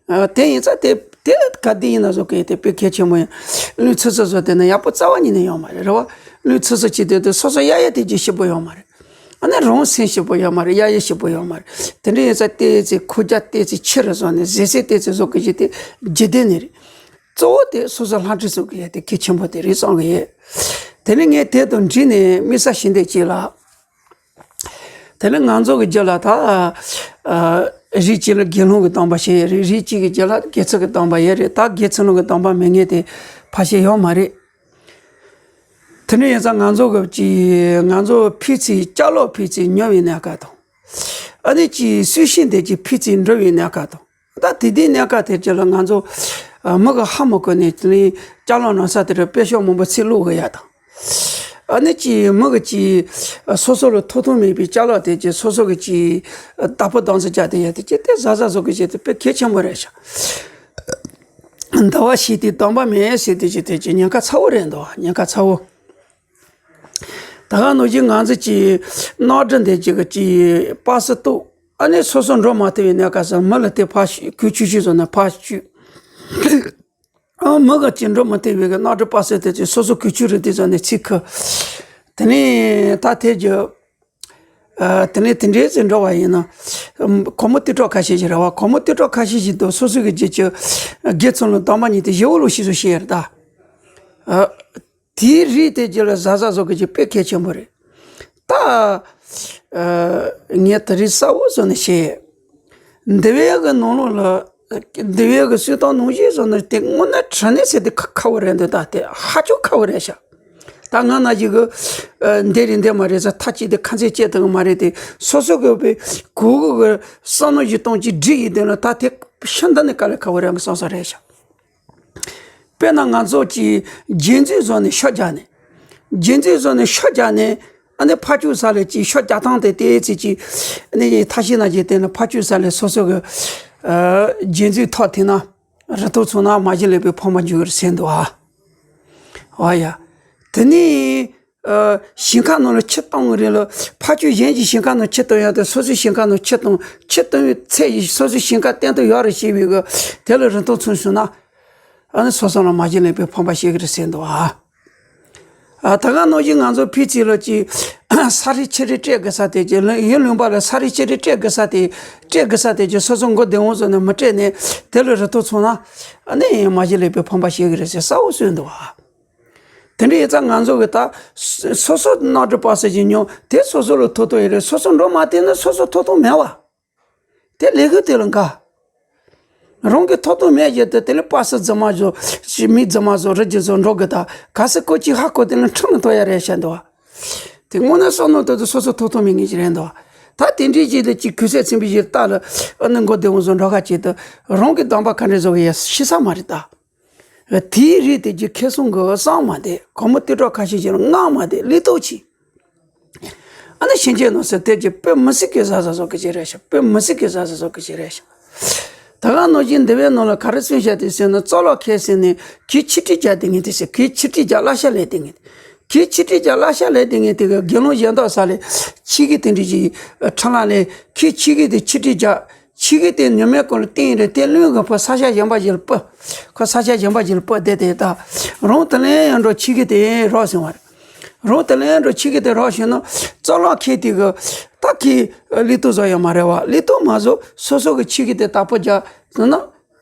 ཨ། དེ་ཡིན་ཙང་དེ་དེ་ག་དེ་ཡིན་ན་བཟོ་གི་དེ་དཔེ་གལ་ཆེན་པོ་ཡིན། བླུན་ཚུབ་ཚུབ་བཟོ་དེ་ན་ཡག་པོ་རྩ་བ་ཉིད་ནས་ཡོད་མ་རེད། ར་བ། བླུན་ཚུབ་ཚུབ་ཅི་སྟེ་དེ་སོ་སོ་གཡར་ཡ་དེ་ཅི་ཞིབ་པོ་ཡོད་མ་རེད། ཨ་ནི་རང་སེམས་ཞིབ་པོ་ཡོད་མ་རེད། གཡར་ཡ་ཞིབ་པོ་ཡོད་མ་རེད། དེ་འདྲ་ཡིན་ཙང་ཏོག་ཙམ་ཁུར་ཆ་ཏོག་ཙམ་ཆེ་རུ་བཟོ་ནས་གཟི་བརྗིད་ཏོག་ཙམ་བཟོ་གི་ཅི་དེ་འཇིག་རྟེན་ནས་རེད། གཙོ་བོ་དེ་སོ་སོ་ལྷ་འདྲེ་བཟོ་གི་ཡ་དེ་གལ་ཆེན་པོ་དེ་རེད་བསམ་གི་ཡོད། དེ་ནས་ངས་དེ་དང་འབྲེལ་ནས་དམིགས་བསལ་ཞིག་འདི་གཅིག་ལ། དེ་ནས་ང་ཚོ་གི་རྒྱུད་ལ་ད། ཨ། རིགས་གཅིག་ལ་དགེ་སློང་གི་སྡོམ་པ་བཞེས་ཡོད་རེད། རིགས་གཅིག་གི་རྒྱུད་ལ་དགེ་ཚུལ་གྱི་སྡོམ་པ་ཡོད་རེད། ད་དགེ་ཚུལ་སློང་གི་སྡོམ་པ་མེད་མཁན་དེ་ཕལ་ཆེར་ཡོད་མ་རེད། དེ་འདྲ་ཡིན་ཙང་ང་ཚོ་གི་ཅི། ང་ཚོ་ཕན་ཚུན་ཅ་ལག་ཕན་ཚུན་ཉོ་བའི་གནས་སྐབས་དང་། ཨ་ནི་ཅི་གསོལ་ཤིང་དེ་ཅི་ཕན་ཚུན་འགྲོ་བའི་གནས་སྐབས་དང་། ད་དེ་དུས་གནས་སྐབས་དེ་ཅི་ལ་ང་ཚོ་མི་གི་ཧ་མ་གོ་ནས་ཅི་ལ་ཅ་ལག་ནང་ས་དེར་དཔེ་ཤོག་མང་པོ་ཚིག་བླུག་གི་ཡ་དང་། ཨ་ནི་ཅི་མི་གི་ཅི་སོ་སོ་ལ་ཐོབ་ཐང་མེད་པའི་ཅ་ལག་དེ་ཅི་སོ་སོ་གི་ཅི་བདག་པོ་བདག་འཛིན་བྱ་དེ་ཡ་དེ་ཅི་དེ་གཟབ་གཟབ་བཟོ་གི་བྱེད་དེ་དཔེ་གལ་ཆེན་པོ་རེད་ཤག་འདི་བ་ཞིག་དེ་སྡོམ་པ་མེད་ཟེར་དེ་ཅི་དེ་ཅི་ཉེན་ཁ་ཚ་བོ་རེད་འདུག་ཉེན་ཁ་ཚ་བོ། ད་ག་ནང་བཞིན་ང་ཚོ་ཅི་གནམ་གྲུ་འདི་ཅི་གི་ཅི་པ་སེ་གཏུབ། ཨ་ནི་སོ་སོ་འགྲོ་མ་ཐུབ་པའི་གནས་སྐབས་སུ་མི་ལ་དེ་ཕར་གུས་ཆུ་ཆུ་བཟོ་ནས་ཕར་གཅུས། ཨ་མི་ག་ཅི་འགྲོ་མ་ཐུབ་པའི་གི་གནམ་གྲུ་པ་སེ་དེ་ཅི་སོ་སོ་གུས་ཆུ་རེད་དེ་བཟོ་ནས་ཚིག་ཁུ། དེ་ནས་ད་དེ་རྒྱུ། ཨ། དེ་ནས་དེ་འདྲའི་ཚེ་འགྲོ་བ་ཡིན་ན། གོང་མ་དུད་འགྲོ་ཁ་ཤས་ཤིག་རེད་བ། གོང་མ་དུད་འགྲོ་ཁ་ཤས་ཤིག་ཏུ་སོ་སོ་གི་རྒྱུད་ཀྱི་དགེ་ཚུལ་སློང་སྡོམ་པ་གཉིས་དེ་ཞེ་བོ་ལོ་ཤི་སོ་ཤི་ཡར་ད། ཨ། དེའི་རིགས་དེ་རྒྱུད་ལ་གཟབ་གཟབ་བཟོ་གི་ཅིག་དཔེ་གལ་ཆེན་པོ་རེད། ད། ཨ། ངས་དེ་རིགས་གསལ་བོ་བཟོ་ནས་བཤད། འདི་བའི་གི་ནང་ལོགས་ལ། འདི་བའི་གི་གསོལ་སྟོན་ནང་བཞིན་བཟོ་ན་དེ་དངོས་གནས་དྲང་གནས་ཟེར་དེ་ཁ་ཁ་བོ་རེད་འདུག་ད་དེ་ཧ་ཅང་ཁ་བོ་རེད་ཤག་ད་ང་ན་ཅིག་གི། ཨ། འདི་རེད་འདི་མ་རེད་ཟེར་ཐག་གཅིག་དེ་ཁ་འཛིན་བྱེད་ཐུབ་གི་མ་རེད་དེ། སོ་སོ་གི་བའི་གོ་གི་གི་བསམ་བློ་ཞིག་གཏོང་གི་སྒྲིག་ཡིན་དེ་ན་ད་དེ་ཤིན་ཏུ་ནས་དཀའ་ལས་ཁག་པོ་རེད་མི་བསམ་ས་རེད་ཤག་དཔེར་ན་ང་ཚོ་གི་རྗེས་འཛུལ་བཟོ་ནས་ཤོ་རྒྱག་ནས། རྗེས་འཛུལ་བཟོ་ནས་ཤོ་རྒྱག་ནས། ཨ་ནི་ཕར་ཕྱོགས་ས་ལ་ཅིག་ཤོ་རྒྱག་སྟངས་དེ་ཏོག་ཙམ་ཅིག་ཨ་ནི་ཐབས་ཤེས་ནང་བཞིན་བསྟེན་ནས་ཕར་ཕྱོགས་ས་ལ་སོ་སོ་གི། ཨ། རྗེས་འཛུལ་ཐོབ་ཐུབ་ན། རི་མཐོ་ཚོ་ན་མ་གཞི་ལས་པའི་ཕན་པ་འབྱུང་གི་རེད་ཟེར་འདུག་ཨ། ཨ་ཡ། དེ་ནས། ཨ། ཞིང་ཁ་ནང་ལ་ཆུ་གཏོང་གི་རེད་ལ། ཕར་ཕྱོགས་གཞན་གྱི་ཞིང་ཁ་ནང་ཆུ་གཏོང་ཡག་དེ་སོ་སོའི་ཞིང་ཁ་ནང་ཆུ་གཏོང་། ཆུ་གཏོང་བའི་ཚད་ཀྱིས་སོ་སོའི་ཞིང་ཁ་བརྟན་དུ་ཡོད་རེད་ཞེས་པའི་གི་དེ་ལ་རི་མཐོ་ཚོ་བྱུང་ན། ཨ་ནི་སོ་སོ་ལ་མ་གཞི་ལས་པའི་ཕན་པ་བྱེད་ཀྱི་རེད་ཟེར་འདུག་ཨ། ཨ། ད་ག་ནང་བཞིན་ང་ཚོ་ཕི་ཚི་ལ་ཅིག་ས་རིགས་ཆུ་རིགས་སྤྲད་དགོས་ས་དེ་ཅིག་ལ་ཡུལ་ལུང་པ་ལ་ས་རིགས་ཆུ་རིགས་སྤྲད་དགོས་ས་དེ། སྤྲད་དགོས་ས་དེ་ཅིག་སོ་སོ་མགོ་བདེ་འོང་བཟོ་ནས་མི་སྤྲད་ནས་དེ་ལ་རི་མཐོ་ཚོ་ན། ཨ་ནི་མ་གཞི་ལས་པའི་ཕན་པ་བྱེད་ཀྱི་རེད་ཟེར་གསལ་བོ་གསུངས་འདུག་ཨ། དེ་འདྲ་ཡིན་ཙང་ང་ཚོ་གི་ད་སོ་སོ་གནམ་གྲུ་པ་སེ་ཅིག་ཉོ་དེ་སོ་སོ་ལ་ཐོབ་ཐང་ཡོད་རེད། སོ་སོ་འགྲོ་མ་ཐུབ་ན་སོ་སོ་ཐོབ་ཐང་མེད་བ། དེ་ལས་འགུལ་དེ་ལ་འགའ། རང་གི་ཐོབ་ཐང་མེད་ཀྱི་དེ་དེ་ལས་པ་སེ་རྫུན་མ་བཟོ། མི་རྫུན་མ་བཟོ་རི་རྒྱུ་བཟོ་འགྲོ་གི་ད་ག་སེ་ཀོ་ཅིག་ཧ་གོ་དེ་ལ་ཁྲིམས་ལ་ཐོག་ཡ་རེད་བཤད་འདུག་བ། དེ་དངོས་གནས་བསམ་བློ་ཐོག་ཏུ་སོ་སོ་ཐོབ་ཐང་མེད་ངེས་ཀྱི་རེད་འདུག་བ། ད་དེ་འདྲའི་ཅིག་ལ་ཅིག་གུས་ཞབས་ཚིམ་པའི་ཞིག་ལྟ་ལ་ཨ་ནི་མགོ་བདེ་བོ་བཟོ་འགྲོ་ཁ་ཅིག་ཏུ་རང་གི་གདམས་པ་ག་འདྲ་བཟོ་གི་ཡ་ཤི་ས་མ་རེད་ད། དེའི་རིགས་དེ་ཅིག་ཁེ་སོང་གི་སང་མ་དེ་གོ་མོ་ཏི་ཏྲོ་ཁ་ཤས་ཅིག་ལ་སྔགས་མ་དེ་ལི་ཏོག་ཆི། ཨ་ནི་ཤིང་ཆེན་ནང་སེ་དེ་ཅིག་དཔེ་མི་སྲིད་ཀྱི་ཟ་ཟ་བཟོ་གི་ཅིག་རེད་ཤག་དཔེ་མི་སྲིད་ཀྱི་ཟ་ཟ་བཟོ་གི་ཅིག་རེད་ཤག་ད་ག་ནང་བཞིན་འདི་བའི་ནང་ལ་ག་རེ་གསུངས་བཞག་དེ་ཟེར་ན་རྩ་ལག་ཁེལ་ཟེར་ནས་གི་ཆི་ཏི་རྒྱ་དེ་ངེས་དེ་ཟེར་གི་ཆི་ཏི་རྒྱ་གླ་ཤ་ལས་དེ་ངེས། གི་ཆི་ཏི་རྒྱ་གླ་ཤ་ལས་དེ་ངེས་དེ་གི་དགེ་སློང་གཞན་དག་ས་ལས་ཆི་གི་དེ་འདྲི་ཅིག་ཁྲ་ལ་ལས་གི་ཆི་གི་དེ་ཆི་ཏི་རྒྱ་ཆི་གི་དེ་ཉི་མའི་གོང་ལ་བཏིང་རེད་དེ་བློན་གི་ཕོ་ས་ཆ་གཞན་པ་ཞིག་ལ་སྤོ། ཁོ་ས་ཆ་གཞན་པ་ཞིག་ལ་སྤོ་བསྡད་དེ་ད་རང་དེ་ལན་ཡང་འགྲོ་ཆི་གི་དེ་རོགས་ཟིན་བ་རེད། རང་དེ་ལན་འགྲོ་ཆི་གི་དེ་རོགས་ཞུས་ན་རྩ་ལག་ཁེལ་དེ་གི་ད་ཁི་ལི་ཏོ་བཟོ་ཡ་མ་རེད་བ། ལི་ཏོ་མ་བཟོ་སོ་སོ་གི་ཆི་གི་དེ་དག་པོ་རྒྱ་ཟིན་ན།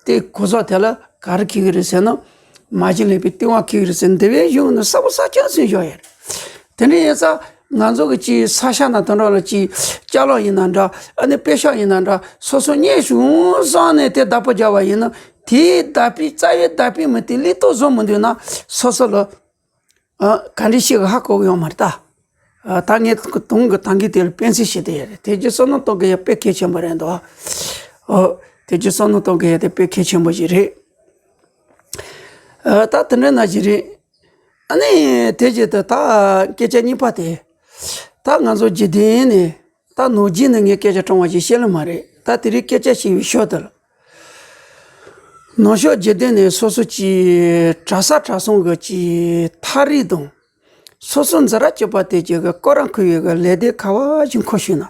དེ་གོ་ཟོག་དེ་ལ་ག་རེ་ཁེལ་གི་རེད་ཟེར་ན། མ་གཞི་ལས་པའི་ལྟེ་བ་ཁེལ་གི་རེད་ཟེར་འདི་བའི་གཞུང་ནི་ས་བོ་ས་ཆ་ཟིན་ཞོག་ཡ་རེད། དེ་འདྲ་ཡིན་ཙང་ང་ཚོ་གི་ཅིག་ས་ཤ་ན་དོན་དག་ལ་ཅིག་ཅ་ལག་ཡིན་ན་འདྲ་ཨ་ནི་པེ་ཤག་ཡིན་ན་འདྲ་སོ་སོ་རྙེད་བྱུང་བསམ་ནས་དེ་བདག་པོ་རྒྱག་པ་ཡིན་ན་དེའི་བདག་པོའི་རྩ་བའི་བདག་པོའི་མི་དེ་ལི་ཏོ་བཟོ་མི་འདོད་ན་སོ་སོ་ལ་ཨ་ག་འདྲ་ཞིག་ཧ་གོ་གི་ཡོད་མ་རེད་ད། ཨ་ད་ངས་དུང་གི་ཐང་གི་དེ་ལ་དཔེ་མཚོན་བྱེད་དེ་ཡ་རེད། དེ་རྒྱུ་བསམ་བློ་གཏོང་གི་ཡ་དཔེ་གལ་ཆེན་པོ་རེད་འདུག་ཨོ་དེ་རྒྱུ་བསམ་བློ་གཏོང་གི་ཡ་དེ་དཔེ་གལ་ཆེན་པོ་ཞིག་རེད། ཨ་ད་དེ་འདྲ་ན་ཞིག་རེད། ཨ་ནི་དེ་རྗེས་དུ་ད་སྐད་ཆ་གཉིས་པ་དེ། ད་ང་ཚོ་འཇིག་རྟེན་ནས་ད་ནོར་རྒྱུ་ནི་ངས་སྐད་ཆ་དྲང་བ་ཞིག་བཤད་ལེ་མ་རེད། ད་དེ་རིང་སྐད་ཆ་བཤད་པའི་ཞོར་དུ་ལ། ནང་ཤོག་འཇིག་རྟེན་ནས་སོ་སོ་ཀྱི་གྲྭ་ས་གྲྭ་ཚང་གི་ཀྱི་ཐག་རིང་དང་། སོ་སོ་འཛིན་གྲྭ་གཅིག་པ་དེ་ཅིག་གི་སྐོར་ར་འཁོར་བའི་གི་ལས་སྡེ་ག་བ་ཞིག་འཁོར་ཤུལ་ན་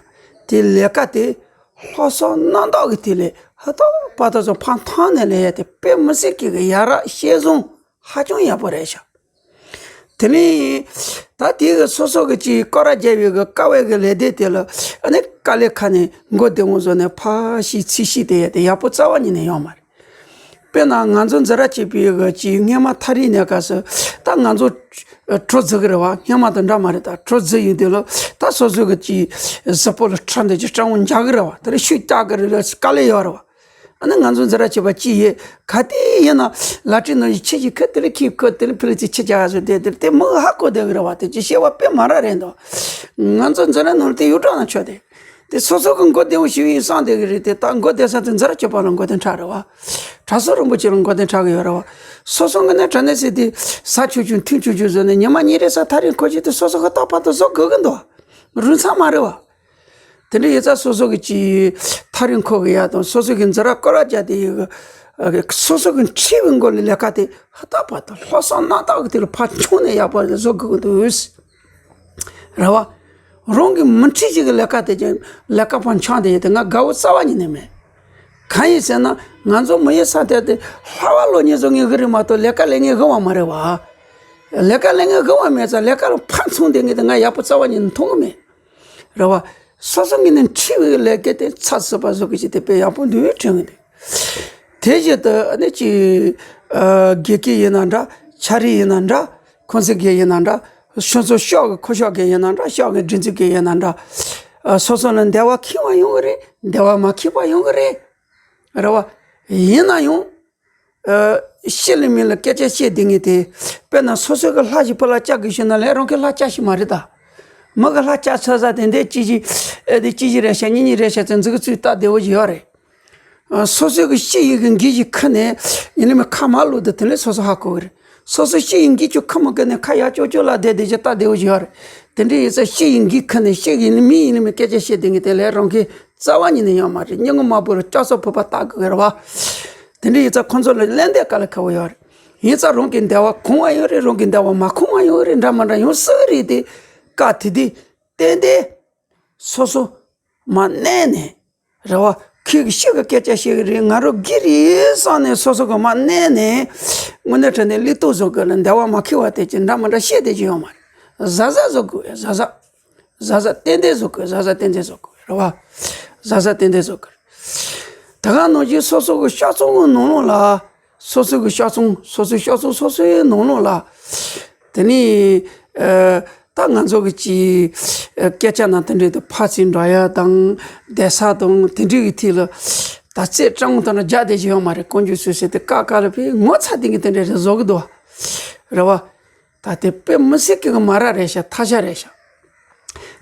དེ་ལས་ཀ་དེ་ལྷག་བསམ་རྣམ་དག་གི་དེ་ལས་ཧ་ཏོ་པ་ཏོ་ཚོ་ཕ་མཐའ་ནས་ལས་ཡ་དེ་དཔེ་མི་སྲིད་ཀྱི་གི་ཡ་རབས་ཤེས་བཟང་ཧ་ཅང་ཡག་པོ་རེད་ཤག་དེ་ནས་ད་དེ་གི་སོ་སོ་གི་ཅིག་སྐོར་ར་རྒྱབ་པའི་གི་དཀའ་བའི་གི་ལས་སྡེ་དེ་ལ་ཨ་ནི་དཀའ་ལས་ཁ་ནས་མགོ་བདེ་མོ་བཟོ་ནས་ཕར་ཤི་ཚུར་ཤི་དེ་ཡ་དེ་ཡག་པོ་རྩ་བ་ཉིད་ནས་ཡོང་མ་རེད། དཔེར་ན་ང་ཚོ་འཛིན་གྲྭ་གཅིག་པའི་གི་ཅིག་སྔས་མ་ཐག་རིང་ནས་ག་སོ་ད་ང་ཚོ་གྲོ་འཛུགས་གི་རེད་བ། སྔས་མ་དང་འདྲ་མ་རེད། ད་གྲོ་འཛུགས་ཡོང་དུས་ལ་ད་སོ་སོ་གི་ཅིག་གཟུགས་པོ་ལ་ཁྲག་འདི་ཅིག་སྐྲངས་འཇག་གི་རེད་བ། དེ་ལ་ཤུགས་རྒྱག་གི་རེད་ལ་དཀའ་ལས་ཡོད་རེད་བ། ཨ་ནི་ང་ཚོ་འཛིན་གྲྭ་གཅིག་པ་གཅིག་ཡོད། ག་དེ་ཡིན་ན་ལ་ཏྲི་ནང་ཡི་ཆེ་ཞིག་ཁ་དེ་ལ་ཁྱི་ཁོ་དེ་ལ་ཕི་ལ་ཚི་ཆེ་རྒྱག་ཟེར་དེ་དེ་དེ་མི་ཧ་གོ་བསྡད་གི་རེད་བ། དེ་ཅི་བཤད་པ་དཔེ་མ་ར་རེད་འདུག་ང་ཚོ་འཛིན་གྲྭ་ནང་ལ་དེ་ཡོད་གྲང་ན་ཆོག་དེ། དེ་སོ་སོ་གི་མགོ་བདེ་བོ་ཞིག་ཡིན་བསམ་བསྡད་གི་རེད། དེ་ད་མགོ་བདེ་ས་དེ་འཛིན་གྲྭ་གཅིག་པ་ལ་མགོ་བདེ་དྲག་རེད་བ། གྲྭ་ཚང་རིན་པོ་ཆེ་ལ་མགོ་བདེ་དྲག་གི་ཡོད་རེད་བ། སོ་སོ་གི་ནས་དྲ་གནས་ཟེར་དེ་ཟ་ཆུང་ཆུང་འཐུང་ཆུང་ཆུང་བཟོས་ནས་ཉི་མ་གཉིས་རེ་ས་ཐག་རིང་ཁོ་ཅིག་དེ་སོ་སོ་གི་རྟག་པར་དུ་བཟོ་དགོས་གི་འདུག་རུང་ཚང་མ་རེད་བ། དེ་འདྲ་ཡོད་ཙང་སོ་སོ་གི་ཅིག་ཐག་རིང་ཁོ་གི་ཡ་དང་སོ་སོ་གི་འཛིན་གྲྭ་སྐོར་ར་རྒྱག་དེ་ཡི་གི་སོ་སོ་གི་འཁྲིས་པའི་མགོ་ལ་ལས་ཀ་དེ་ཧ་ཏག་པ་དང་ལྷག་བསམ་རྣམ་དག་གི་དེ་ལ་ཕར་མཆོང་ནས་ཡག་པོ་བཟོ་དགོས་ཀྱི་འདུག་རེད་བ། རང་གི་མི་འཁྲིས་ཅིག་གི་ལས་ཀ་དེ་ཀྱང་ལས་ཀ་ཕར་འཆང་དེ་ཡོད་དེ་ང་དགའ་བོ་རྩ་བ་ཉིད་ནས་མེད། གང་ཡིན་ཟེར་ན་ང་ཚོ་མི་ཡི་ས་དེ་དེ་ལྷ་བ་ལོ་ཉེ་བཟོ་ངེས་གི་རེད་མ་གཏོགས་ལས་ཀ་ལས་ངེས་གི་བ་མ་རེད་བ། ལས་ཀ་ལས་ངེས་གི་བ་མེད་ཙང་ལས་ཀ་ལ་ཕར་མཚུངས་དེ་ངེས་དེ་ང་ཡག་པོ་རྩ་བ་ཉིད་ནས་མཐོང་གི་མེད། རེད་བ། སོ་སོ་ངོས་ནས་འཁྲིས་པའི་ལས་ཀ་དེ་ཚགས་ཚུད་པ་བཟོ་གི་ཅིག་དེ་དཔེ་ཡག་པོ་འདུག་དྲན་གི་འདུག་དེ་བཞིན་དུ་ཨ་ནི་ཅིག་ཨ་དགེ་རྒན་ཡིན་ན་འདྲ། ཆ་རིག་ཡིན་ན་འདྲ། ཁོང་ཚོ་དགེ་ཡིན་ན་འདྲ། ཤོང་ཚོ་ཤོག་གི་ཁོ་ཤོག་དགེ་ཡིན་ན་འདྲ། ཤོག་གི་སྒྲིག་འཛུགས་དགེ་ཡིན་ན་འདྲ། ཨ་སོ་སོ་ལ་འདོད་པ་ཁེངས་པ་ཡོང་གི་རེད། འདོད་པ་མ་ཁེངས་པ་ཡོང་གི་རེད། རེད་བ། ཡིན་ན་ཡང་། ཨ་ཤི་ལ་མི་ལ་སྐད་ཆ་བཤད་བསྡད་མཁན་དེ། དཔེར་ན་སོ་སོ་གི་ལྷ་ཞིག་བུ་ལ་བཅའ་དགོས་ཤེ་ན་ལས་རང་གི་ལྷ་བཅའ་ཤེ་མ་རེད་ད། མི་གི་ལྷ་བཅའ་ཚར་ས་དེ་འདྲའི་ཅི་ཞིག་ཨེ་དེ་ཅི་ཞིག་རེད་ཤག་གཉིས་གཉིས་རེད་ཤག་ཚེ་འཛིན་གི་ཚུལ་ལྟ་བདེ་བོ་ཞིག་ཡོད་རེད། ཨ་སོ་སོ་གི་ཤི་ཡི་གི་འགན་ཞིག་ཁུར་ནས་ཡིན་ནི་མི་ཁ་མ་ལོག་དུ་དེ་ལས་སོ་སོ་ཧ་གོ་གི་རེད། སོ་སོ་ཤི་ཡི་འགན་ཅིག་ཁུར་མ་གི་ནས་ཁ་ཡར་ཅོག་ཅོག་ལ་བསྡད་བསྡད་ཅིག་ལྟ་བདེ་བོ་ཞིག་ཡོད་རེད། དེ་འདྲའི་ཡིན་ཙང་ཤི་ཡི་འགན་ཁུར་ནས་ཤི་ཡི་ནི་མི་ཡིན་ནི་མི་སྐད་ཆ་བཤད་བསྡད་མཁན་དེ་ལས་རང་གི་རྩ་བ་ཉིད་ནས་ཡོད་མ་རེད། སྙིང་ངོ་མ་བོར་སྐྱ་སོགས་ཕོ་པ་ལྟ་དགོས་རེད་བ། དེ་འདྲ་ཡིན་ཙང་ཁོང་ཚོ་ལ་གླེང་སྟེགས་དཀའ་ལས་ཁག་པོ་ཡོད་རེད། ཡིན་ཙང་རང་གི་འདོད་པ་གང་བ་ཡོད་རེད། རང་གི་འདོད་པ་མ་གང་བ་ཡོད་རེད། འདྲ་མི་འདྲ་ཡོང་སྲིད་རེད་དེ། བཀའ་དེ་དེ་ཏན་ཏན་སོ་སོ་མ་གནས་ནས་རེད་བ། ཁྱེད་ཀྱི་ཤི་གི་སྐད་ཆ་བཤད་གི་རེད། ང་རང་གི་རེད་བསམ་ནས་སོ་སོ་གི་མ་གནས་ནས་དངོས་གནས་དྲང་གནས་ལུས་སྟོབས་བཟོ་གི་ལ་འདོད་པ་མ་ཁེངས་བ་དེ་ཅི་འདྲ་མི་འདྲ་བཤད་དེ་ཅི་ཡོད་མ་རེད། གཟབ་གཟབ་བཟོ་དགོས། གཟབ་གཟབ། གཟབ་གཟབ་ཏན་ཏན་བཟོ་དགོས། གཟབ་གཟབ་ཏན་ཏན་བཟོ་དགོས་རེད་བ། གཟབ་གཟབ་ཏན་ཏན་བཟོ་དགོས། ད་ག་ནང་བཞིན་སོ་སོ་གི་ཤ་ཚོང་གི་ནང་ལོགས་ལ། སོ་སོ་གི་ཤ་ཚོང་། སོ་སོའི་ཤ་ཚོང་སོ་སོའི་ནང་ལོགས་ལ། དེ་ནས་ཨ་ད་ང་ཚོ་གི་ཅིག་ཨ་སྐད་ཆ་ནང་དེ་འདྲའི་དུ་ཕར་ཚུར་འགྲོ་ཡ་དང་བསྡད་ས་དང་དེ་འདྲའི་གི་ཐད་ལ་ད་རྩེད་སྤྲང་པོ་དང་རྒྱག་བསྡད་ཀྱི་ཡོད་མ་རེད། ཀོང་ཇོ་སུད་སི་དེ་ཀ་ཀ་ལ་ཕའི་ངོ་ཚ་དེ་གི་དེ་འདྲ་རེ་བཟོ་གི་འདུག་བ། རེད་བ། ད་དེ་དཔེ་མི་སྲིད་ཀྱི་མ་ར་རེད་ཤག་ཐ་ཤལ་རེད་ཤག་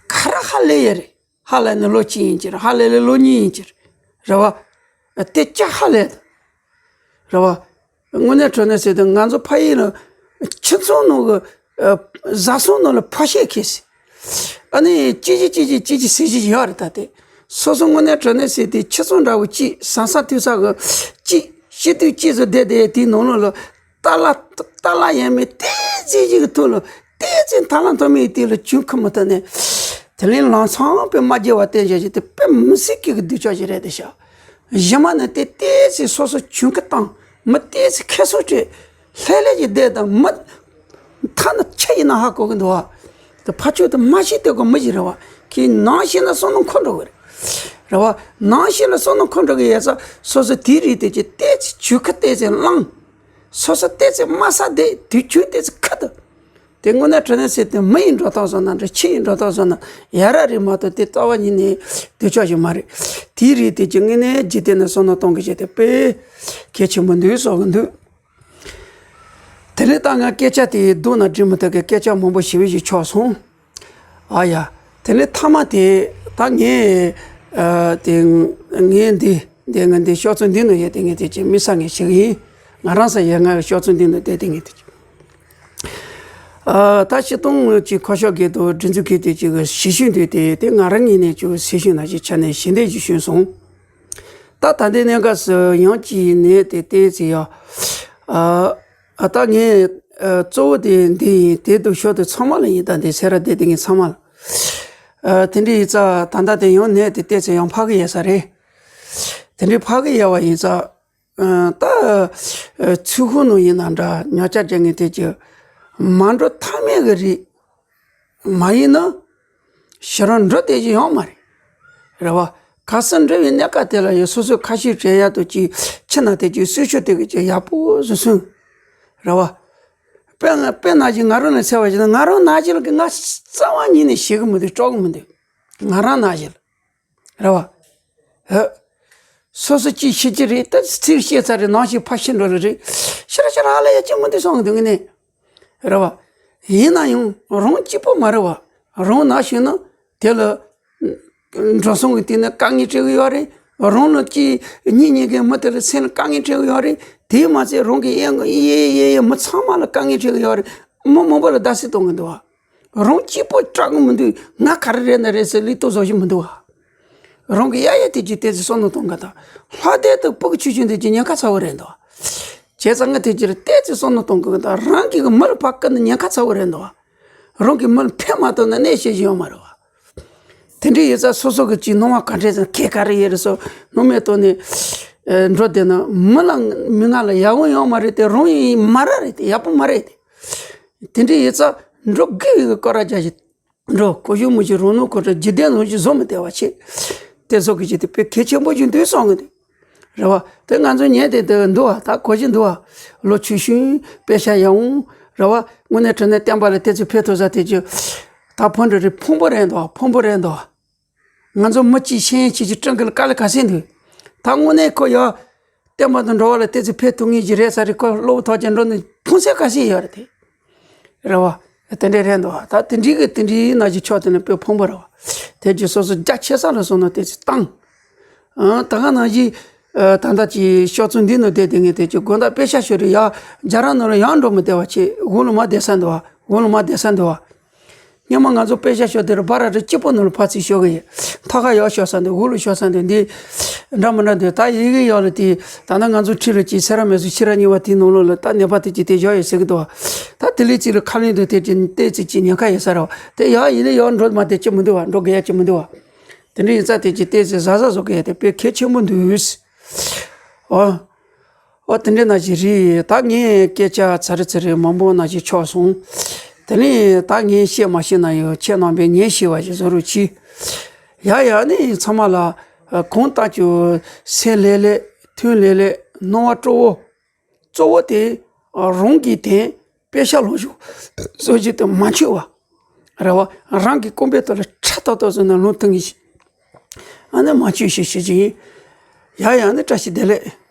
ག་ར་ཧ་ལས་ཡ་རེད། ཧ་ལས་ནས་ལོ་གཅིག་ཡིན་གྱི་རེད། ཧ་ལས་ལས་ལོ་གཉིས་ཡིན་གྱི་རེད། རེད་བ། དེ་ཅི་ཧ་ལས་དང་། རེད་བ། དངོས་གནས་དྲང་གནས་ཟེར་དུས་ང་ཚོ་ཕ་ཡུལ་ལ་ཁྱིམ་ཚང་ནང་གི་ཨ་བཟའ་ཚང་ནང་ལ་ཕ་ཤེས་ཁེ་སི། ཨ་ནི་ཅི་ཅི་ཅི་ཅི་ཅི་ཅི་ཟེར་གྱི་ཡོད་རེད། ད་དེ་སོ་སོ་དངོས་གནས་དྲང་གནས་ཟེར་དུས་ཁྱིམ་ཚང་འདྲ་བོ་གཅིག་ཟ་ས་འཐུང་ས་གི་གཅིག་ཤི་དུས་གཅིག་ཚོ་བསྡད་བསྡད་དེའི་ནང་ལོགས་ལ་ཏཱ་ལ་ཏཱ་ལ་ཡས་མས་ཏོག་ཙམ་ཅིག་གི་ཐོག་ལ་ཏོག་ཙམ་ཐ་ལ་མཐོ་དམན་གྱི་སྟེང་ལ་གྱོང་ཁ་མ་ཐོན་ནས། དེ་ལས་ལམ་སང་དཔེ་མ་བརྗེད་པ་བསྟན་བྱ་ཞིག་དེ་དཔེ་མི་སྲིད་ཀྱི་གི་སྡུག་ཅག་ཞིག་རེད་དེ་ཤག་གཞི་མ་ནས་དེ་ཏོག་ཙམ་སོ་སོ་གྱོང་ཁ་བཏང་། མི་ཏོག་ཙམ་ཁེ་སང་སྤྲད། ལྷོད་ལྷོད་ཀྱི་བསྡད་དང་མི་ཐ་ན་ཆ་ཡིན་ན་ཧ་གོ་གི་འདུག་བ། དེ་ཕར་ཕྱོགས་དེ་མ་ཤེས་དེ་གོ་མི་ཞིག་རེད་བ། ཁྱེད་ནང་ཤེས་ན་བསམ་བློ་འཁོར་འགྲོ་གི་རེད། རེད་བ། ནང་ཤེས་ན་བསམ་བློ་འཁོར་འགྲོ་གི་ཡོད་ས། སོ་སོ་དེའི་རིགས་དེ་ཅི་ཏོག་ཙམ་གྱོང་ཁ་ཏོག་ཙམ་བླངས། སོ་སོ་ཏོག་ཙམ་དམའ་ས་བསྡད་དུས་གྱོང་ཏོག་ཙམ་ཁ་ཐུབ། དེ་དངོས་གནས་དྲང་གནས་ཟེར་དུས་མི་ཡི་འགྲོ་སྟངས་བཟོ་ན་འདྲ། ཁྱི་ཡི་འགྲོ་སྟངས་བཟོ་ན་ཡ་རབས་རེད་མ་གཏོགས་དེ་རྩ་བ་ཉིད་ནས་སྡུག་ཅག་ཞིག་མ་རེད། དེའི་རིགས་དེ་ཅི་དངོས་གནས་འཇིག་རྟེན་ནས་བསམ་བློ་གཏོང་གི་བྱས་ཏེ་དཔེ་གལ་ཆེན་པོ་འདུག་བསམ་གི་འདུག་དེ་ནས་ད་ང་སྐད་ཆ་དེ་བསྡུ་ན་འགྲིག་མི་ཐུབ་ཀི། སྐད་ཆ་མང་པོ་ཞེ་པོ་ཞིག་ཆགས་སོང་། ཨ་ཡ། དེ་ནས་མཐའ་མ་དེ་ད་ངས་ཨ་དེ་ངས་འདི་འདི་ང་འདི་ཤོག་ཚོ་འདི་ནང་ཡོད་དེ་ངས་དེ་ཅི་མི་ས་ངས་ཞིག་ཡིན། ང་རང་ས་ཡོད། ང་ཤོག་ཚོ་འདི་ནང་བསྡད་དེ་ངས་དེ་ཅི། ཨ་ད་སྤྱིར་བཏང་གི་ཁ་ཤོག་གི་དུ་སྒྲིག་འཛུགས་ཀྱི་དེ་ཅི་གི་གཞི་ཤུན་དུ་དེ་དེ་ང་རང་ངོས་ནས་ཅི་གི་གཞི་ཤུན་ན་ཅི་ཆ་ནས་ཞི་བདེ་ཞིག་ཤུན་སོང་། ད་ད་ལྟའི་གནས་སྐབས་སུ་ཡང་ཅིག་ནས་དེ་བལྟས་ཚེ་ཡ། ཨ་ཨ་ད་ངས་ཨ་གཙོ་བོ་དེ་འདི་ཡིན། དེ་དུ་ཤོག་དེ་ཚང་མ་ལ་ཡིན། ད་འདི་སེ་ར་བསྡད་དེ་ངས་ཚང་མ་ལ། ཨ་དེ་འདྲ་ཡིན་ཙང་ད་ལྟ་དེ་ཡང་ནས་དེ་བལྟས་ཚེ་ཡང་ཕ་གི་ཡོད་ས་རེད། དེ་འདྲའི་ཕ་གི་ཡོད་པ་ཡིན་ཙང་ཨ་ད་ཨ་ཚུལ་ཁུངས་ནང་ཡིན་ན་འདྲ། ཉོ་ཆ་རྒྱག་མཁན་དེ་ཅི་མ་འགྲོ་ཐབས་མེད་གི་རེད། མ་ཡིན་ན་ཕྱི་རང་འགྲོ་བསྡད་ཀྱི་ཡོད་མ་རེད། རེད་བ། ག་ས་འགྲོ་བའི་གནས་སྐབས་དེ་ལ་ཡང་སོ་སོའི་ཁ་ཤས་བྲལ་ཡག་ཏུ་ཅིག་ཕྱི་ན་དེ་ཅིག་གསོལ་ཆོག་དེ་གི་ཅིག་ཡག་པོ་བཟོ་སོང་། རེད་བ། དཔེ་ང་དཔེ་ནང་བཞིན་ང་རང་ལ་འཚོལ་བ་བྱས་ན་ང་རང་ནང་བཞིན་ལ་གི་ང་རྩ་བ་ཉིད་ནས་ཤེས་གི་མི་འདུག་སྐྲག་གི་མི་འདུག་ང་རང་ནང་བཞིན་ལ། རེད་བ། ཧ། སོ་སོ་ཅིག་ཤེས་ཀྱི་རེད། ད་ཚིག་བཤད་ཚར་རེད། ནང་བཞིན་ཕར་ཕྱིན་འགྲོ་ལ་རེད། ཤི་ར་ཤི་ར་ཧ་ལས་ཡ་ཅི་མི་འདུག་བསམ་གི་འདུག་ངས་ནས། རེད་བ། ཡིན་ན་ཡང་རང་གཅིག་པོ་མ་རེད་བ། རང་ན་ཤོད་ན་དེ་ལ་འགྲོ་སོང་གི་སྟེང་ནས་དཀའ་ངལ་འཕྲད་གི་ཡོད་རེད། རང་ལ་ཅི་གཉིས་གཉིས་ཀའི་མི་དེ་ལ་སེམས་ལ་དཀའ་ངལ་འཕྲད་གི་ཡོད་རེད། དེས་མ་ཚད་རང་གི་གཡས་གཡས་གཡས་གཡས་མི་ཚང་མ་ལ་དཀའ་ངལ་འཕྲད་གི་ཡོད་རེད། མི་མང་པོ་ལ་བརྡབ་གསིག་གཏོང་གི་འདུག་བ། རང་གཅིག་པོ་སྐྲག་གི་མི་འདུག་ང་ག་རེ་རེད་ན་རེད་ཟེར་ལུས་སྟོབས་བཟོ་གི་མི་འདུག་བ། རང་གི་གཡས་གཡས་དེ་ཅིག་བལྟས་ཚེ་བསམ་བློ་གཏོང་གི་ད། ལྷ་སྡེ་དང་སྤུ་གུ་ཆུང་ཆུང་དེ་ཅིག་ཉེན་ཁ་ཚ་བོ་རེད་འདུག་བ། བྱས་ཙང་ང་དེ་ཅིག་བལྟས་ཚེ་བསམ་བློ་གཏོང་གི་ད། རང་གི་གི་མི་ལ་ཕར་བཀུར་ན་ཉེན་ཁ་ཚ་བོ་རེད་འདུག་བ། རང་གི་མི་ལ་ཕན་མ་ཐོགས་ན་གནས་བཤད་ཀྱི་ཡོད་མ་རེད་བ། དེ་འདྲ་ཡོད་ཙང་སོ་སོ་གི་ཅིག་སྣང་བ་ག་འདྲས་ཟེར་ན་ཁེ་ག་རེ་ཡོད་རེད་སོ་སྣང་མེད་ཐོག་ནས་ཨེ་འགྲོ་བསྡད་ན་མི་ལ་མི་ང་ལ་ཡག་པོ་ཡོད་མ་རེད་དེ། རང་ཡིན་མ་ར་རེད་དེ། ཡག་པོ་མ་རེད་དེ། དེ་འདྲ་ཡོད་ཙང་འགྲོ་དགོས་ཡོད་གི་སྐོར་ར་རྒྱ་ཞིག་འགྲོ་གོ་ཞུ་མུ་ཞིག་རང་ནོར་གོ་ཁྲ་འཇིག་རྟེན་ལོངས་ཤིག་བཟོ་མི་བདེ་བ་ཆེ། དེ་སོགས་ཀྱི་ཅིག་དེ་དཔེ་གལ་ཆེན་པོ་ཞིག་འདུག་བསམ་གི་འདུག་རེད་བ། དེ་ང་ཚོ་ཉན་དེ་དེ་འདུག་བ། ད་གོ་གཞི་འདུག་བ། ལོ་ཆུ་ཤུན་དཔེ་ཤ་ཡང་རེད་བ། དངོས་གནས་དྲང་གནས་བསྟན་པ་ལ་བལྟས་ཚེ་ཕན་ཐོགས་ས་དེ་ཅི། ད་ཕོ་འདྲ་རེད། ཕོན་པོ་རེད་འདུག་བ། ཕོན་པོ་རེད་འདུག་བ། ང་ཚོ་མི་གཅིག་ཤེས་ཡོན་ཆེ་ཆེ་སྤྲང་གི་ལ་དཀའ་ལས་ག་ཚད་འདུག་ད་དངོས་གནས་ཁོ་ཡ། བསྟན་པ་དང་འགྲོ་བ་ལ་བལྟས་ཚེ་ཕན་ཐོགས་ངེས་ཀྱི་རེད་ས་རེད། ཁོ་གློ་བུར་ཐོག་ཅན་འགྲོ་ནས་ཕུང་སེ་དཀའ་སེ་ཡོད་རེད་དེ། རེད་བ། དེ་འདྲས་རེད་འདུག་བ། ད་དེ་འདྲའི་གི་དེ་འདྲའི་ནང་བཞིན་ཕྱོགས་དེ་ནས་དཔེ་ཕོན་པོ་རེད་བ། དེ་རྗེས་སོ་སོ་རྒྱ་ཆེ་ས་ལ་སོང་ན་དེ་ཚོ་བཏང་། ཨང་། ད་ག་ནང་བཞིན་ཨ་ད་ལྟ་ཀྱི་ཤོག་ཚོ་འདི་ནང་བསྡད་དེ་ངས་དེ་ཀྱི་དགོན་བདག་དཔེ་ཤ་ཤོད་རེད་ཡ། རྒྱ་ར་ནང་ལ་ཡང་འགྲོ་མི་བདེ་བ་ཆེ། འོག་ལ་མ་བསྡད་ས་འདུག་བ། འོག་ལ་མ་བསྡད་ས་འདུག་བ། སྔོན་མ་ང་ཚོ་དཔེ་ཤ་ཤོད་དེ་རུ་སྦ་ར་རི་སྐྱིད་པོ་ནང་ལ་ཕར་ཚུར་ཤོད་གི་ཡོད། མཐའ་ཁ་ཡག་ཤོད་ས་འདུག་འོག་ལ་ཤོད་ས་འདུག་འདི་འདྲ་མི་འདྲ་འདུག་ད་ཡི་གེ་ཡག་ལ་དེ་ད་ནང་ང་ཚོ་ཁྲི་ལ་ཅིག་སེ་ར་མེ་སུ་ཕྱི་ར་གཉིས་པ་དེའི་ནང་ལོགས་ལ་ད་ནད་པ་དེ་ཅིག་དེ་བཞག་ཡོད་ཟེར་གི་འདུག་བ། ད་དེ་ལས་ཅིག་ལ་ཁ་ལེན་དུ་དེ་ཅིག་བལྟས་ཚེ་ཅིག་ཉེན་ཁ་ཡོད་ས་རེད་བ། དེ་ཡག་ཡིན་ལས་ཡག་འགྲོ་མ་དེ་ཅི་མི་འདུག་བ། འགྲོ་དགོས་ཡ་ཅི་མི་འདུག་བ། དེ་འདྲ་ཡིན་ཙང་དེ་ཅིག་བལྟས་ཚེ་གཟབ་གཟབ་བཟོ་དགོས་ཡ་དེ་དཔེ་གལ་ཆེན་པོ་འདུག་ཨོ། ཨོ་དེ་འདྲ་ནང་བཞིན་རེད། ད་ངས་སྐད་ཆ་ཚ་རེ་ཚ་རེ་མང་པོ་ནང་བཞིན་ཆོག་སོང་། དེ་ནས་ད་ངས་བཤད་མ་ཤེས་ན་ཡང་ཁྱེད་རྣམ་པས་ཉན་ཤེས་པ་ཞིག་བཟོ་རོགས་གྱིས། ཡ་ཡ་ནི་ཚང་མ་ལ་གང་ལྟར་གྱི་སེམས་ལྷོད་ལྷོད་ཐོན་ལྷོད་ལྷོད་སྣང་བ་སྤྲོ་བོ། གཙོ་བོ་དེ་རང་གི་དེ་དཔེ་ཤ་ལོ་ཞུ་བཟོ་རྒྱུ་དེ་མ་འཆུག་བ། རེད་བ། རང་གི་རྐང་པའི་ཐོག་ལ་ཁྲ་ཏོག་ཏོག་བཟོས་ན་ལུང་ཐུང་ངེས་ཤིག་ཨ་ནི་མ་འཆུག་ཤིག་ཤིག་ཅིག་ཡིན། ཡ་ཡ་ནི་བཀྲ་ཤིས་བདེ་ལེགས།